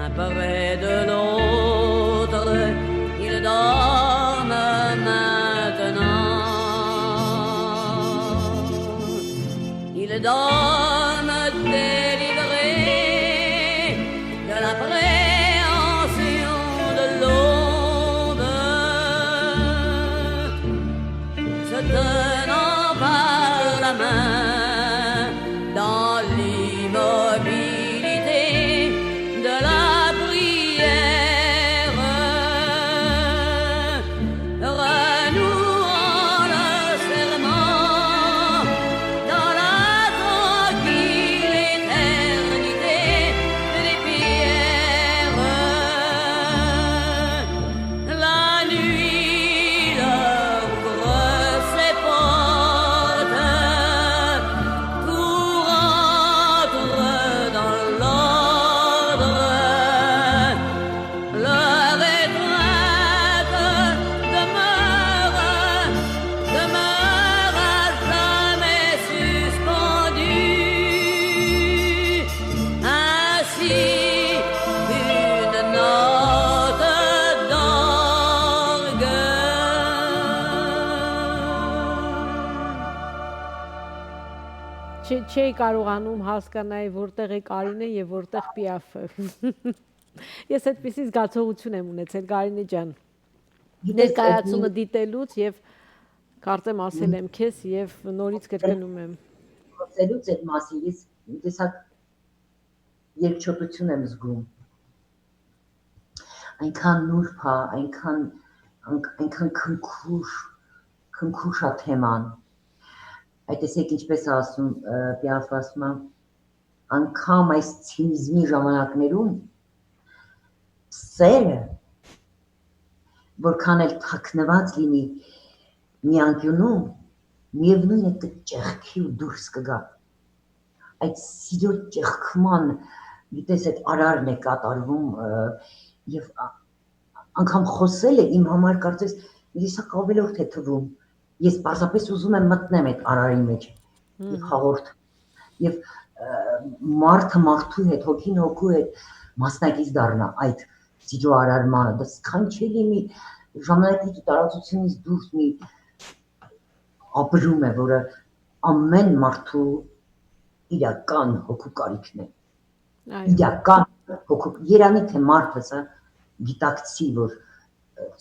Près de l'autre, ils dorment maintenant. Ils dorment délivrés de l'appréhension de l'aube. Se tenant par la main dans l'immobilité de la prière, renouant le serment dans la tranquille éternité des pierres. La nuit leur ouvre ses portes, tout rentre dans l'ordre. Leur étreinte demeure, demeure à jamais suspendue. Ainsi, une note d'orgue. Չէ, չէի կարողանում հասկանալ, որտեղ է Կարինը եւ որտեղ Պիաֆը։ Ես այդպիսի զգացողություն եմ ունեցել, Կարինե ջան, Գիտես, ներկայացումը այդ դիտելուց, եւ կարծեմ ասել եմ քեզ, եւ նորից կրկնում եմ։ Խոսելուց այդ մասին ես մի տեսակ երկչոտություն եմ զգում։ Այնքան նուրբ ա, այնքան, անք-, այնքան քնքուշ, քնքուշ ա թեման։ Այդ տեսեք, ինչպես ա ասում, ը, Պիաֆ ասում ա, անգամ այս ցինիզմի ժամանակներուն սերը, որքան էլ թաքնված լինի մի անկիւնում, միեւնույն է կը ճեղքի ու դուրս կը գայ։ Այդ սիրո ճեղքման, գիտես, այդ արարն է կատարվում, ը, եւ ա-, անգամ խոսելը իմ համար կարծես մի տեսակ ավելորդ է թվում։ Ես պարզապես ուզում եմ մտնեմ այդ արարի մեջ եւ Մհմ։ հաղորդ-, եւ, ը, մարդը մարդու հետ, հոգին հոգու հետ մասնակից դառնա այդ սիրո արարմանը։ Դա սքանչելի մի ժամանակից ու տարածությունից դուրս մի ապրում է, որը ամեն մարդու իրական հոգու կարիքն է։ Այո։ Իրական հոգու, երանի թե մարդը սա գիտակցի, որ, ը,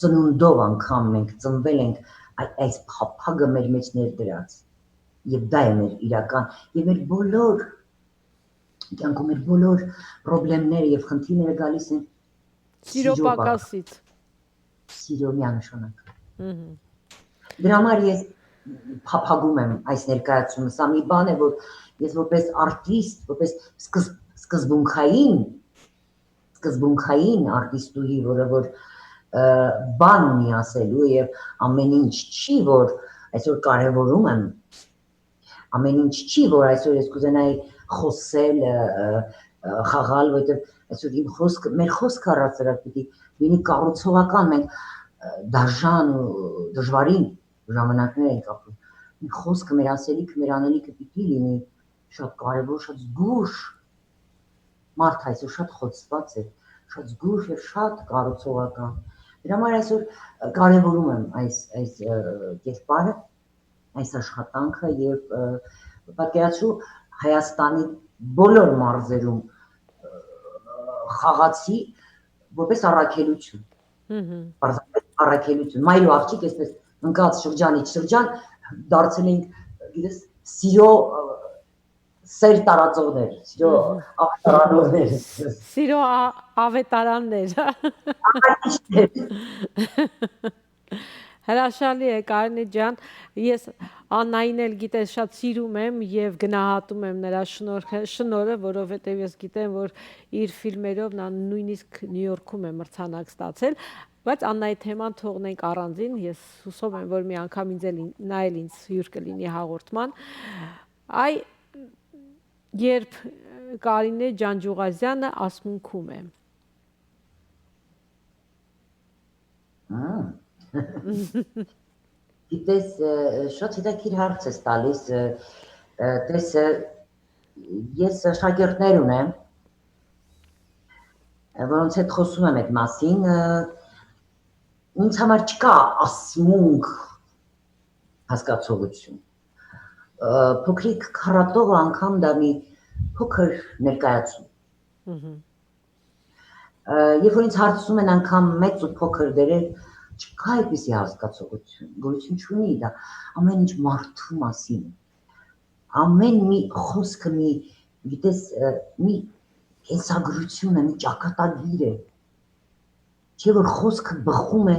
ծնունդով անգամ մենք ծնվել ենք այ-, այս փափագը մեր մեջ ներդրած։ Եվ դա է մեր իրական, եւ մեր բոլոր կյանքում մեր բոլոր պրոբլեմները եւ խնդիրները գալիս են Սիրո սիրո պակաս-, պակասից։ Սիրո միանշանակ։ Մհմ։ Դրա համար ես փափագում եմ այս ներկայացումը։ Սա մի բան է, որ ես որպես արտիստ, որպես սկզբ-, սկզբունքային, սկզբունքային արտիստուհի, որը որ, ը, բան ունի ասելու եւ ամեն ինչ չի, որ այսօր կարեւորում եմ, ամեն ինչ չի, որ այսօր ես կուզենայի խոսել, ը, ը, ը, խաղալ, որովհետեւ այսօր իմ խոսքը, մեր խոսքը առասարակ պիտի լինի կառուցողական, մենք, ը, դաժան ու դժվարին ժամանակներ ենք ապրում։ Մեր խոսքը, մեր ասելիքը, մեր անելիքը պիտի լինի շատ կարեւոր, շատ զգուշ։ Մարդ այսօր շատ խոցված է, շատ զգուշ եւ շատ կառուցողական։ Դրա համար այսօր, ը, կարեւորում եմ այս, այս, ը, կերպարը, այս աշխատանքը եւ, ը, պատկերացրու Հայաստանի բոլոր մարզերում, ը, խաղացի որպես առաքելություն։ Մհմ։ Պարզապես առաքելություն։ Մայր ու աղջիկ, այսպես ընկած շրջանից շրջան, դարձել ենք, գիտես, սիրո, ը, սեր տարածողներ, սիրո Մհմ։ աղտարանողներ։ Սիրո ա-, ավետարաններ։ Աղջիկներ։ Հրաշալի է, Կարինե ջան, ես Աննային էլ, գիտես, շատ սիրում եմ եւ գնահատում եմ նրա շնորհքը, շնորհը, որովհետեւ ես գիտեմ, որ իր ֆիլմերով նա նույնիսկ Նյու Յորքում է մրցանակ ստացել, բայց Աննայի թեման թողնենք առանձին, ես հուսով եմ, որ մի անգամ ինձ էլ ին-, նա էլ ինձ հյուր կլինի հաղորդման։ Այ երբ, ը, Կարինե Ջանջուղազյանը ասմունքում է։ Ա։ Գիտես, ը, շատ հետաքրքիր հարց ես տալիս, ը, ը, տես, ը, ես շագերտներ ունեմ, որոնց հետ խօսում եմ այդ մասին, ը, ինձ համար չկա ասմունք հասկացողություն։ Ը, փոքրիկ քառատողը անգամ դա մի փոքր ներկայացում։ Մհմ։ Ը, երբ որ ինձ հարցնում են անգամ մեծ ու փոքր դերեր, չկա այդպիսի հասկացողություն, գոյություն չունի դա, ամեն ինչ մարդու մասին է։ Ամեն մի խոսքը մի, գիտես, ը, մի կենսագրություն է, մի ճակատագիր է։ Չէ՞ որ խոսքը բխում է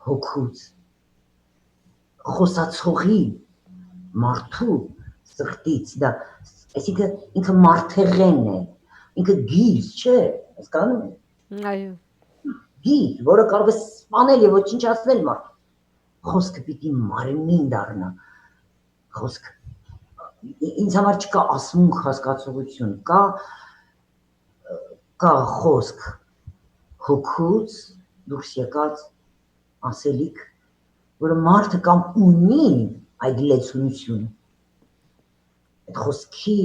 հոգուց, խոսացողի, մարդու սրտից, դա, այսինքն ինքը մարդեղենն է, ինքը գիր չէ, հասկանում ես։ Այո։ Գիր, որը կարող է սպանել եւ ոչնչացնել մարդ։ Խոսքը պիտի մարմին դառնա, խոսքը։ Ի-, ինձ համար չկա ասմունք հասկացողություն, կա, կա խոսք հոգուց դուրս եկած ասելիք, որը մարդը կամ ունի այդ լեցունությունը, այդ խոսքի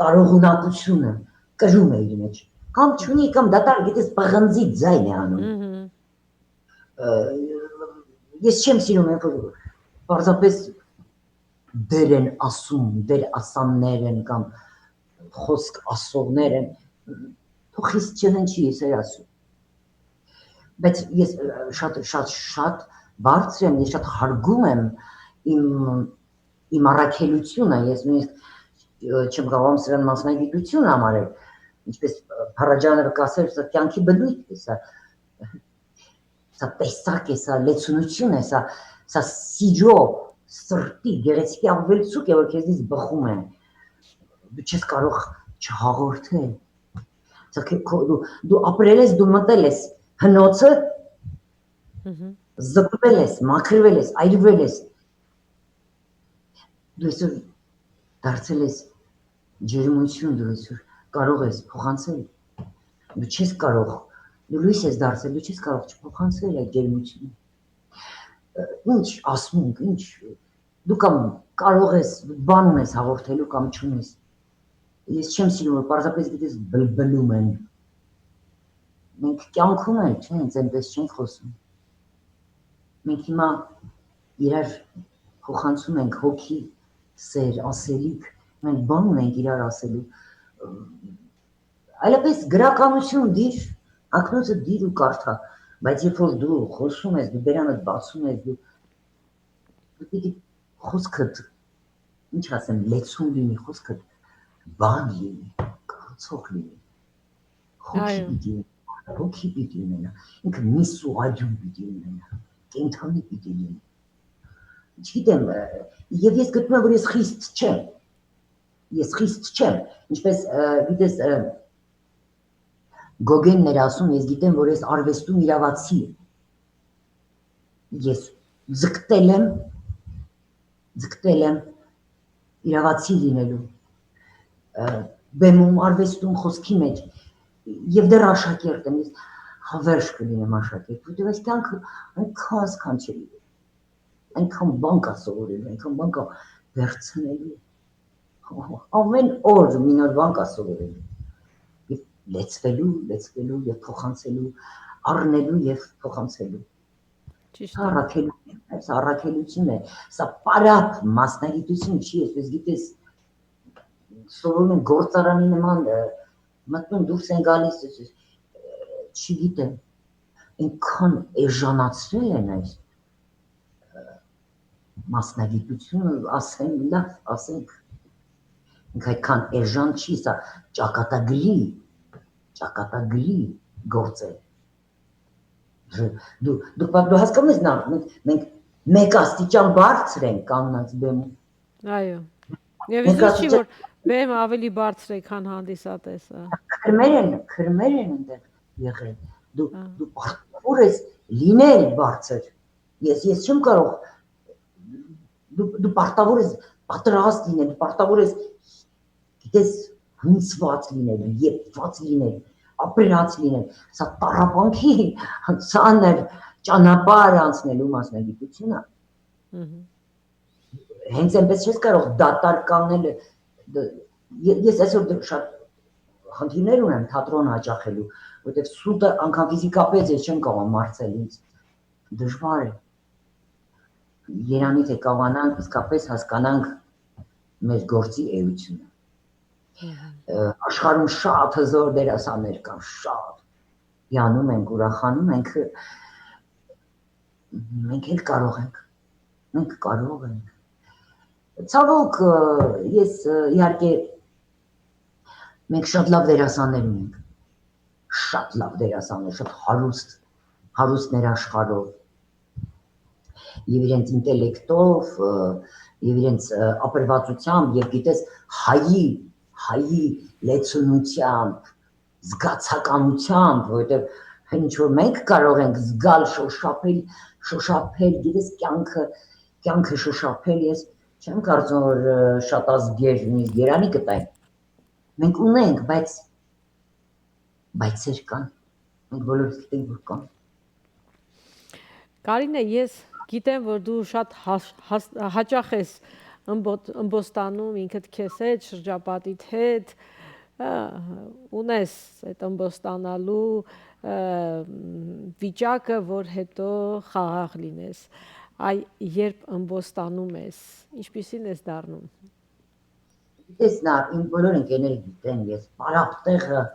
տարողունակությունը կրում է իր մեջ, կամ չունի, կամ դատարկ, գիտես, պղնձի ձայն է անում։ Մհմ։ Ը, ես չեմ սիրում, երբ որ պարզապես դեր են ասում, դեր ասաններ են կամ խոսք ասողներ են, թող ինձ չննջի, ես էլ ասում։ Բայց ես, ը, շատ, շատ, շատ բարձր եմ, ես շատ հարգում եմ իմ, իմ առաքելությունը, ես նույնիսկ, ը, չեմ կարող սրան մասնագիտություն համարել, ինչպես, ը, Փարաջանովը կասեր, սա կյանքի բնույթ է, սա, սա տեսակ է, սա լեցունություն է, սա, սա սիրո սրտի գեղեցիկի ավելցուկ է, որ քեզնից բխում է, դու չես կարող չհաղորդել, սա քո, քո, դու, դու ապրել ես, դու մտել ես հնոցը, Մհմ։ զգվել ես, մաքրվել ես, այրվել ես, դու այսօր դարձել ես ջերմություն, դու այսօր կարող ես փոխանցել, դու չես կարող, դու լույս ես դարձել, դու չես կարող չփոխանցել այդ ջերմությունը։ Ը, ինչ ասմունք, ինչ, դու կամ կարող ես, բան ունես հաղորդելու կամ չունես։ Ես չեմ սիրում, որ պարզապես, գիտես, բլբլում են։ Մենք կյանքում ենք, չէ՞, հենց այնպես չենք խոսում։ Մենք հիմա իրար փոխանցում ենք հոգի, սեր, ասելիք, մենք բան ունենք իրար ասելու։ Այլապես գրականություն դիր, ակնոցը դիր ու կարդա, բայց երբ որ դու խոսում ես, դու բերանդ բացում ես, դու, դու պիտի խոսքդ, ինչ ասեմ, լեցուն լինի, խոսքդ բան լինի, կառուցող լինի։ Հոգի Այո։ պիտի ունենա, հոգի պիտի ունենա, ինքը միս ու արիուն պիտի ունենա, կենդանի պիտի լինի։ Չգիտեմ, ը, եւ ես գտնում եմ, որ ես խիստ չեմ, ես խիստ չեմ, ինչպես, ը, գիտես, ը, Գոգենն էր ասում, ես գիտեմ, որ ես արվեստում իրավացի եմ։ Ես ձգտել եմ, ձգտել եմ իրավացի լինելու, ը, բեմում, արվեստում, խոսքի մեջ, եւ դեռ աշակերտ եմ, ես հավերժ կլինեմ աշակերտ, որտեղ այս կյանքը այնքան սքանչելի է, այնքան բան կա սովորելու, այնքան բան կա վերցնելու, ամեն օր մի նոր բան կա սովորելու, եւ լեցվելու, լեցվելու եւ փոխանցելու, առնելու եւ փոխանցելու։ Ճիշդ Սա է։ առաքելություն է, սա առաքելություն է, սա պարապ մասնագիտություն չի, այսպես գիտես, սովորում են գործարանի նման, ը, մտնում դուրս են գալիս, ը, ը, չգիտեմ, այնքան էժանացրել են այս, ը, մասնագիտությունը, ասեմ, լավ, ասենք, ինք այդքան էժան չի, սա ճակատագրի, ճակատագրի գործ է։ Դու, դու, դու հասկանում ես, նա, մենք, մենք մեկ աստիճան բարձր ենք կանգնած բեմում։ Այո։ Եվ Մեկ ես չի, աստիճան որ բեմ ավելի բարձր է, քան հանդիսատեսը։ Քրմեր են, քրմեր են այնտեղ եղել։ Դու, Ահա։ դու պարտավոր ես լինել բարձր։ Ես, ես չեմ կարող, դու, դու պարտավոր ես պատրաստ լինել, դու պարտավոր ես, գիտես, հունցված լինել, եփված լինել, ապրած լինել, սա տառապանքի ծանր ճանապարհ անցնելու մասնագիտություն է։ Մհմ։ Հենց այնպես չես կարող դատարկ կանգնել, դ-, ե-, ես այսօր դ-, շատ խնդիրներ ունեմ թատրոն հաճախելու, որտեւ սուտը անգամ ֆիզիկապես ես չեմ կարող մարսել ինձ, դժուար է։ Երանի թե կարողանանք իսկապես հասկանանք մեր գործի էությունը։ Ը, աշխարհում շատ հզոր դերասաններ կան, շատ։ Հիանում ենք, ուրախանում ենք, մենք էլ կարող ենք, մենք կարող ենք։ Ցավոք, ը, ես, ը, իհարկե, մենք շատ լավ դերասաններ ունենք, շատ լավ դերասաններ, շատ հարուստ, հարուստ ներաշխարհով, եւ իրենց ինտելեկտով, ը, եւ իրենց, ը, ապրվածությամբ, եւ գիտես, հայի, հայի լեցունությամբ, զգացականությամբ, որովհետեւ ինչ որ մենք կարող ենք զգալ, շոշափել, շոշափել, գիտես, կյանքը, կյանքը շոշափել, ես չեմ կարծում, որ, ը, շատ ազգեր նույնիսկ երանի կտային։ Մենք ունենք, բայց, բայց էր կան։ Մենք բոլորս գիտենք, որ կան։ Կարինե, ես գիտեմ, որ դու շատ հաս-, հաս-, հաճախ ես ըմբոտ-, ըմբոստանում ինքդ քեզ հետ, շրջապատիդ հետ, ա, ունես այդ ըմբոստանալու, ա, վիճակը, որ հետո խաղաղ լինես։ Այ երբ ըմբոստանում ես, ինչպիսին ես դառնում։ Գիտես, Նար, իմ բոլոր ընկերները գիտեն, ես պարապ տեղը, ը,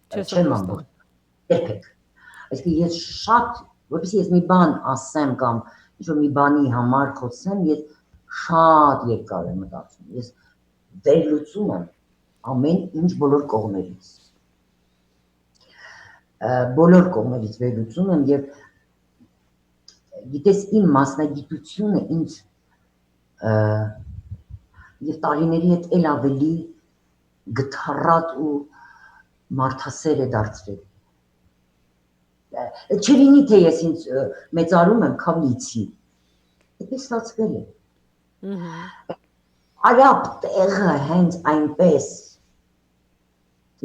Չես չեմ ըմբոստանում։ Ըմբոստանում, երբեք։ Այսինքն ես շատ, որպեսզի ես մի բան ասեմ կամ ինչ-որ մի բանի համար խոսեմ, ես շատ երկար եմ մտածում։ Ես վերլուծում եմ ամեն ինչ բոլոր կողմերից։ Ը, բոլոր կողմերից վերլուծում եմ եւ, գիտես, իմ մասնագիտությունը ինձ, ը, եւ տարիների հետ էլ ավելի գթառատ ու մարդասեր է դարձրել։ Ը, չլինի, թե ես ինձ, ը, մեծարում եմ, քաւ լիցի։ Այդպես ստացվել է։ Մհմ։ Արապ տեղը հենց այնպես։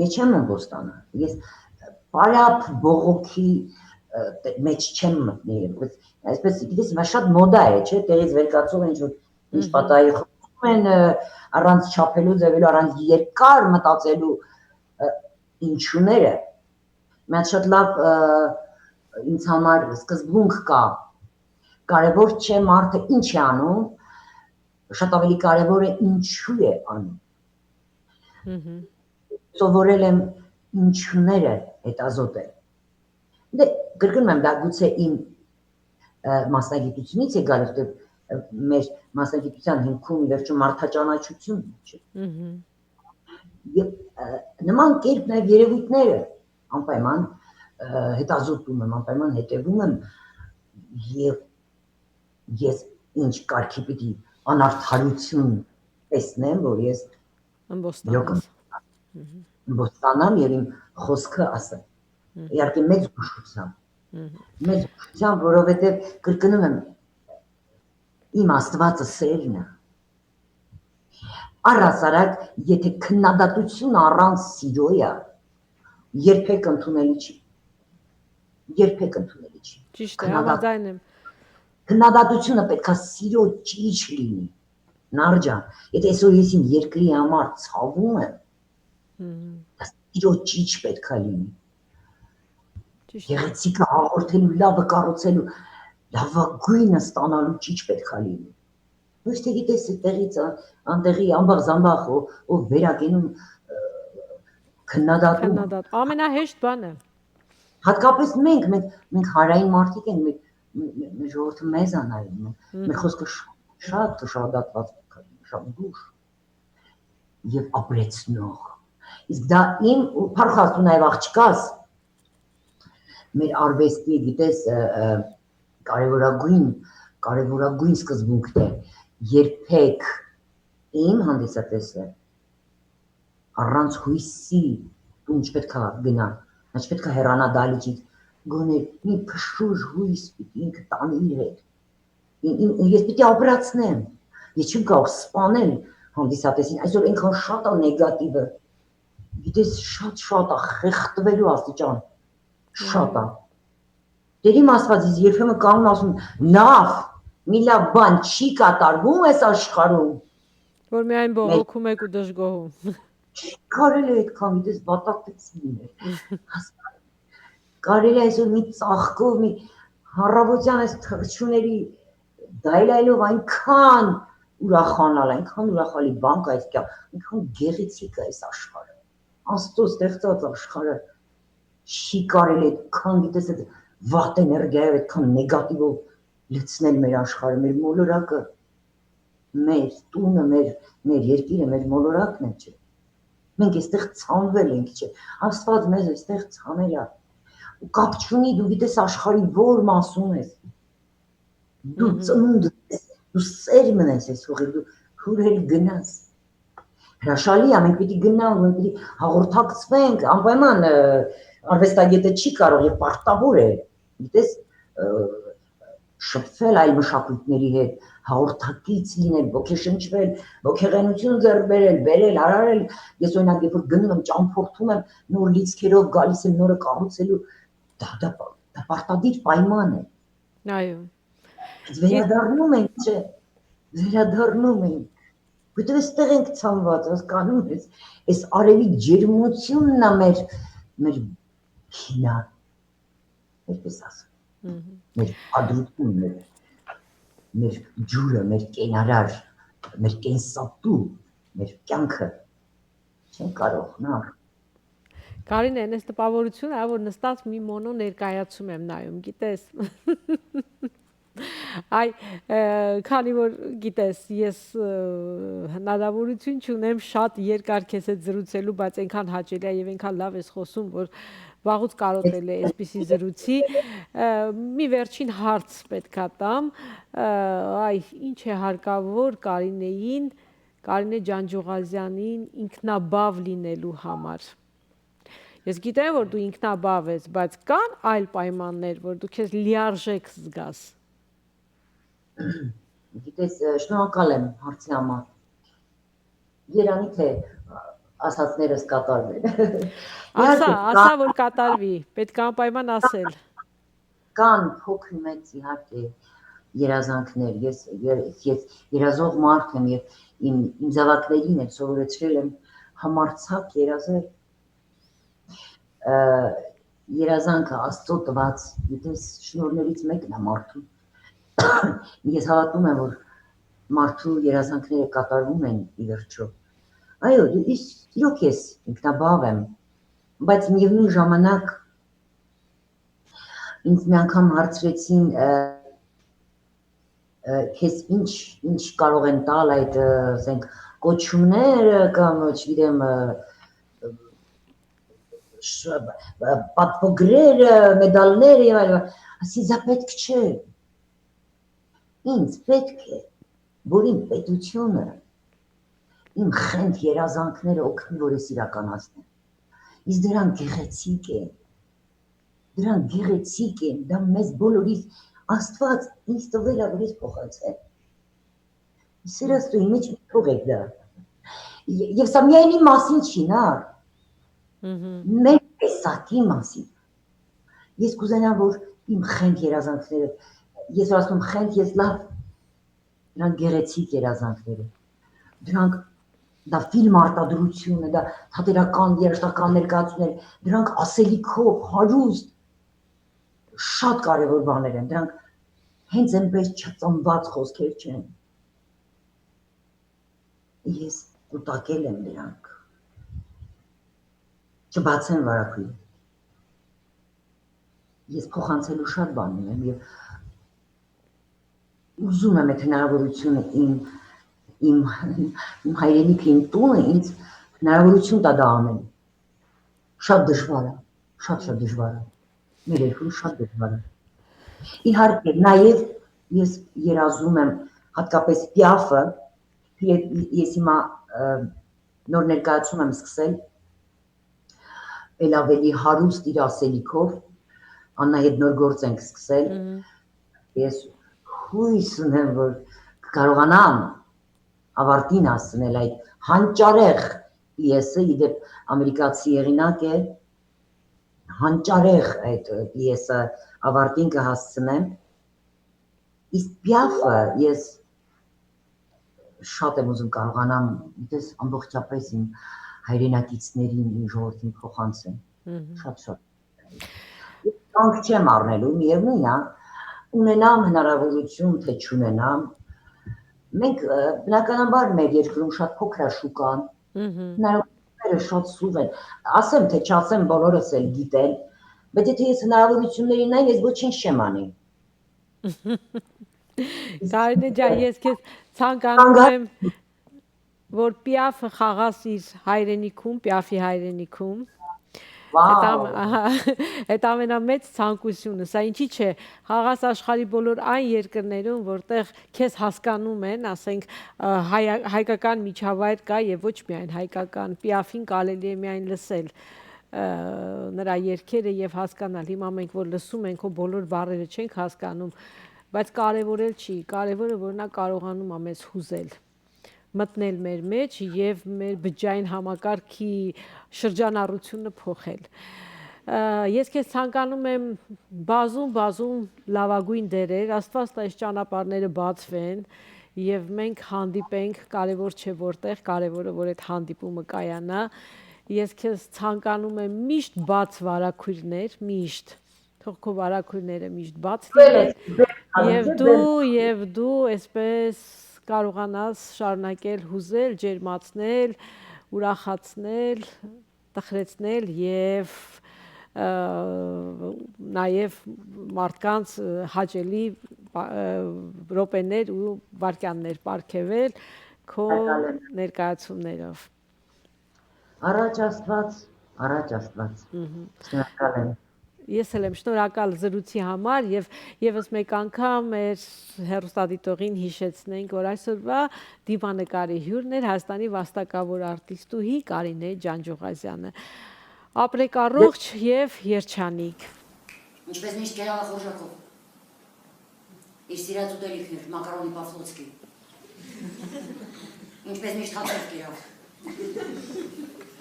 Ես չեմ ըմբոստանա։ Ես պարապ բողոքի, ը, տե-, մեջ չեմ մտնի։ Ես, այսպես, գիտես, հիմա շատ մոդա է, չէ՞, տեղից վեր կացող ինչ որ ինչ Մհմ։ պատահի, խոսում են, ը, առանց չափելու, ձևելու, առանց երկար մտածելու, ը, ինչուները։ Մի հատ շատ լավ, ը, ինձ համար սկզբունք կա։ Կարևոր չէ մարդը ինչ է անում, շատ ավելի կարևոր է ինչու է անում։ Մհմ։ Սովորել եմ ինչուները հետազոտել։ Դե, կրկնում եմ, դա գուցե իմ, ը, մասնագիտությունից է գալու, որտեղ, ը, մեր մասնագիտության հիմքում, ի վերջո, մարդաճանաչությունն է, չէ՞։ Մհմ։ Եւ, ը, նման կերպ նաեւ երեւոյթները անպայման, ը, հետազոտում եմ, անպայման հետեւում եմ, եւ ես ինչ կարգի պիտի անարդարություն տեսնեմ, որ ես Ըմբոստանաս։ Իրական։ Մհմ։ Ըմբոստանամ եւ իմ խոսքը ասեմ։ Մհմ։ Իհարկե, մեծ զգուշությամբ։ Մհմ։ Մեծ զգուշությամբ, որովհետեւ կրկնում եմ, իմ Աստուածը սերն է։ Առհասարակ, եթե քննադատությունը առանց սիրոյ է, երբեք ընդունելի չի։ Երբեք ընդունելի չի։ Ճիշդ է, քննադատ-, համաձայն եմ։ Քննադատությունը պետք է սիրո ճիչ լինի։ Նար ջան, եթե այսօր ես իմ երկրի համար ցավում եմ, Մհմ։ դա սիրո ճիչ պետք է լինի։ Ճիշդ է։ Գեղեցիկը հաղորդելու, լավը կառուցելու, լավագույնը ստանալու ճիչ պետք է լինի։ Ոչ թե գիտես, այդտեղից ա-, անտեղի ամբաղ-զամբաղ ո-, ով վերագենում, ը, քննադատում։ Քննադատ-, ամենահեշտ բանը։ Հատկապես մենք, մենք, մենք հանրային մարդիկ ենք, մենք, մե-, մե-, մեր ժողովուրդը մեզ ա նայում, մենք, Մհմ։ մեր խոսքը շ-, շատ կշարադատված պետք է լինի, շատ զգուշ և ապրեցնող։ Իսկ դա իմ, ու փառք Աստուծո, նաև աղջկաս, մեր արվեստի, գիտես, ը, ը, կարևորագույն, կարևորագույն սկզբունքն է, երբեք իմ հանդիսատեսը առանց հույսի տուն չպետք է գնա, նա չպետք է հեռանա դալիճից, գոնե մի փշուր հույս պիտի ինքը տանի իր հետ։ Ին-, ին-, ես պիտի ապրացնեմ, ես չեմ կարող սպանել հանդիսատեսին, այսօր այնքան շատ ա նեգատիվը, գիտես, շատ, շատ ա, խեղդվելու աստիճան, շատ ա։ Մհմ։ Տեր իմ Աստված, ես երբեմն կանգնում ասում, լավ, մի լավ բան չի կատարվում այս աշխարհում։ Որ միայն մեր բողոքում եք ու դժգոհում։ Կարելի է այդքան, դες վատակից լինել։ Կարելի է այսօր մի ծաղկով, մի հանրապետության այս թռչունների դայլայլով այնքան ուրախանալ, այնքան ուրախալի բան կա այս կյանք, այնքան գեղեցիկ է այս աշխարհը։ Աստծո ստեղծած աշխարհը չի կարելի այդքան, գիտես, այդ վատ էներգիայով, այդքան նեգատիվով լցնել մեր աշխարհը, մեր մոլորակը, մեր տունը, մեր, մեր երկիրը, մեր մոլորակն է, չէ։ Մենք այստեղ ցանվել ենք, չէ։ Աստված մեզ այստեղ ցանել ա։ Ու կապ չունի, դու գիտես աշխարհի որ մասում ես։ Դու Մհմ։ Ծնունդ ես, դու սերմն ես այս հողի, դու հուրել գնաս։ Հրաշալի ա, մենք պիտի գնանք, մենք պիտի հաղորդակցվենք, անպայման, ը, արվեստագետը չի կարող եւ պարտավոր է, գիտես, ը, շփվել այլ մշակույթների հետ, հաղորդակից լինել, ոգեշնչվել, ոգեղենություն ձեռք բերել, բերել, արարել։ Ես, օրինակ, երբ որ գնում եմ, ճամփորդում եմ, նոր լիցքերով գալիս եմ, նորը կառուցելու, դա, դա, դա պարտադիր պայման է։ Այո։ Բայց վերադառնում ենք, չէ, վերադառնում ենք։ Որտեւ այստեղ ենք ցանված, հասկանում ես, այս արևի ջերմությունն ա մեր, մեր գինան, այսպես ասեմ, Մհմ։ Մերադրութիւնը, մեր, մեր ջուրը, մեր կենարար, մեր կենսատու, մեր կյանքը չեն կարող նար։ Կարինե, այս տպավորությունը, ա, որ նստած մի մոնո ներկայացում եմ նայում, գիտես։ Այ, ը, քանի որ գիտես, ես, ը, հնարավորություն չունեմ շատ երկար քեզ հետ զրուցելու, բայց այնքան հաճելի է եւ այնքան լավ ես խոսում, որ վաղուց կարոտել է այսպիսի զրույցի։ Ը, մի վերջին հարց պետք ա տամ, ը, այ, ինչ է հարկավոր Կարինեին, Կարինե Ջանջուղազյանին ինքնաբավ լինելու համար։ Ես գիտեմ, որ դու ինքնաբավ ես, բայց կան այլ պայմաններ, որ դու քեզ լիարժեք զգաս։ Գիտես, ը, շնորհակալ եմ հարցի համար։ Երանի թե, ը, ասածներս կատարվեն։ Ասա, Իհարկե, կա- ասա, որ կատարվի, պետք է անպայման ասել։ Կան փոքր մեծ, իհարկե, երազանքներ։ Ես, ե-, ես երազող մարդ եմ եւ իմ, իմ զավակներին էլ սովորեցրել եմ համարձակ երազել։ Ը, երազանքը Աստծո տված, գիտես, շնորհներից մեկն է մարդուն։ Ես հավատում եմ, որ մարդու երազանքները կատարվում են ի վերջո։ Այո, դու իս-, իրոք ես ինքնաբավ եմ, բայց միևնույն ժամանակ ինձ մի անգամ հարցրեցին, ը, ը, քեզ ինչ, ինչ կարող են տալ այդ, ը, ասենք, կոչումները կամ, չգիտեմ, ը, ը, շ-, ը, պատվոգրերը, մեդալները եւ այլն։ Ասի, «Սա պետք չէ։ Ինձ պետք է, որ իմ պետությունը, իմ խենթ երազանքները օգնի, որ ես իրականացնեմ։ Իսկ դրանք գեղեցիկ են։ Դրանք գեղեցիկ են, դա մեզ բոլորիս Աստված ինձ տվել ա, որ ես փոխանցեմ։ Սիրած դու, իմիջ մի թող եք դա»։ Ե-, եւ սա միայն իմ մասին չի, նա Մհմ։ մեր տեսակի մասին։ Ես կուզենամ, որ իմ խենթ երազանքները, ես որ ասում խենթ, ես լավ, դրանք գեղեցիկ երազանքներ են։ Դրանք, դա ֆիլմ արտադրությունը, դա թատերական, երաժշտական ներկայացումներ, դրանք ասելիքով հարուստ, շատ կարևոր բաներ են, դրանք հենց այնպես չծնված խոսքեր չեն։ Ես կուտակել եմ դրանք, չբացեմ վարագույրը։ Ես փոխանցելու շատ բան ունեմ եւ ուզում եմ այդ հնարավորությունը իմ, իմ, իմ հայրենիքը, իմ տունը ինձ հնարավորություն տա դա անելու։ Շատ դժվար է, շատ, շատ դժվար է։ Մեր երկրում շատ դժվար է։ Իհարկե, նաև ես երազում եմ, հատկապես Պիաֆը, ես, ես հիմա, ը, նոր ներկայացում եմ սկսել, էլ ավելի հարուստ իր ասելիքով, Աննա հետ նոր գործ ենք սկսել։ Մհմ։ Ես հույս ունեմ, որ կկարողանամ ավարտին հասցնել այդ հանճարեղ պիեսը, ի դեպ ամերիկացի հեղինակ է, հանճարեղ այդ պիեսը ավարտին կը հասցնեմ։ Իսկ Պիաֆը ես շատ եմ ուզում կարողանամ, գիտես, ամբողջապես իմ հայրենակիցներին, իմ ժողովրդին փոխանցեմ։ Մհմ։ Շատ, շատ։ Կանգ չեմ առնելու, միևնույն է, ունենամ հնարավորություն, թե չունենամ, մենք, ը, բնականաբար մեր երկրում շատ փոքր ա շուկան, մհմ, հնարավորությունները շատ սուղ են, ասեմ, թե չասեմ, բոլորս էլ գիտեն, բայց եթե ես հնարավորություններ ունենայ, ես ոչինչ չեմ անի։ Կարինե ջան, ես քեզ ցանկանում եմ, որ պիաֆը խաղաս իր հայրենիքում, պիաֆի հայրենիքում։ Վաու։ Այդ ամ-, ահա, այդ ամենամեծ ցանկությունը, սա ինչի՞ չէ, խաղաս աշխարհի բոլոր այն երկրներուն, որտեղ քեզ հասկանում են, ասենք, ը, հայ-, հայկական միջավայր կա եւ ոչ միայն հայկական, պիաֆին կարելի է միայն լսել, ը, նրա երգերը եւ հասկանալ։ Հիմա մենք որ լսում ենք, քո բոլոր բառերը չենք հասկանում, բայց կարեւորել չի, կարեւորը որ նա կարողանում ա մեզ հուզել, մտնել մեր մեջ եւ մեր բջջային համակարգի շրջանառությունը փոխել։ Ա, ես քեզ ցանկանում եմ բազում, բազում լաւագոյն դերեր, Աստուած տայ, այս ճանապարհները բացվեն եւ մենք հանդիպենք, կարեւոր չէ որտեղ, կարեւորը որ այդ հանդիպումը կայանայ։ Ես քեզ ցանկանում եմ միշտ բաց վարագոյրներ, միշտ։ Թող քո վարագոյրները միշտ բաց Բերես, լինեն, բերես, եւ բերես, դու, բերես։ Եւ դու այսպես կարողանաս շարունակել հուզել, ջերմացնել, ուրախացնել, տխրեցնել եւ, ը, նաեւ մարդկանց, ը, հաճելի, ը, րոպեներ ու վայրկյաններ պարգեւել քո Շնորհակալ եմ։ Ներկայացումներով։ Առաջ Աստված, առաջ Աստված։ Մհմ։ Շնորհակալ եմ։ Ես էլ եմ շնորհակալ զրույցի համար եւ եւս մեկ անգամ մեր հեռուստադիտողին յիշեցնենք, որ այսօրվա դիմանկարի հիւրն էր Հայաստանի վաստակաւոր արտիստուհի Կարինե Ջանջուղազյանը։ Ապրեք առողջ եւ երջանիկ։ Ինչպես միշտ կերաვა խորժակով։ Իր սիրած ուտելիքներ, մակարոնի պաֆլոցկի։ Ինչպես միշտ հաց կերաւ։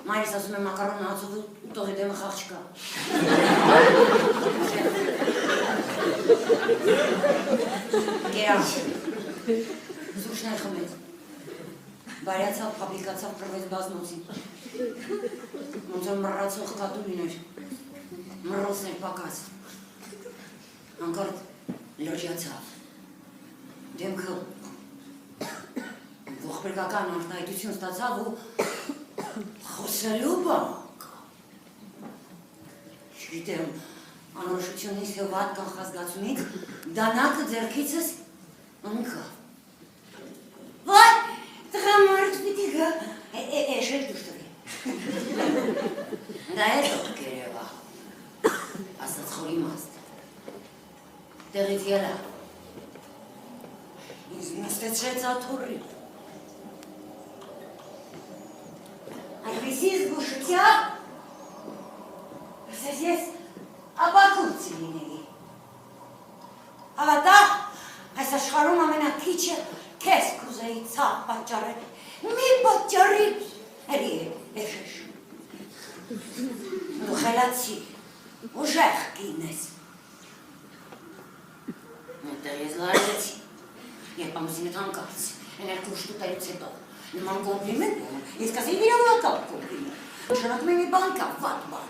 Մայրս ասում է, մակարոնը հացով ու-, ուտողի դեմը խաղ չկա։ Կերաւ։ Սուրճներ խմեց։ Բարյացաւ, փաբլիկացաւ, փռվեց բազմոցին։ Ոնց որ մռացող կատու մին էր։ Մռոցն էր պակաս։ Հանկարծ լրջացաւ։ Դեմքը ողբերգական արտահայտություն ստացաւ ու խոսելու բան կա։ Չգիտեմ, անորոշությունից եւ վատ կանխազգացումից դանակը ձեռքիցս ընկա։ Վայ, տղամարդ պիտի գա, է, է, էշեր դուրս տվի։ Դա է թող կերեվա, ասաց խորիմաստ։ Տեղից ելա։ Ինձ նստեցրեց աթոռի։ Այնպիսի զգուշությամբ, ասես ես ապակուրցի լինեի։ Հաւատա, այս աշխարհում ամենաքիչը քեզ կուզեի ցաւ պատճառել։ Մի պատճառի էլի է, էշեշ։ Դու խելացի, ուժեղ կին ես։ Մտեղ ես լարեցի։ Երբ ամուսինդ հանկարծ էներ կուշտ ուտելուց հետո նման կոմպլիմենտ անում, ես կասեի իրավական կոմպլիմենտ։ Նշանակում է մի բան կա, վատ բան։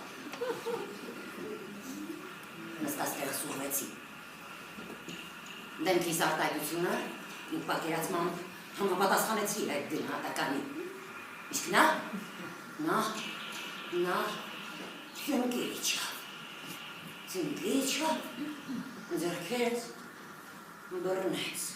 Նստած տեղս ուղղեցի։ Դեմքիս արտահայտությունը իմ պատկերացմամբ համապատասխանեցի այդ գնահատականին։ Իսկ նա, նա, նա ծնկի իջավ։ Ծնկի իջավ, ձեռքերս բռնեց։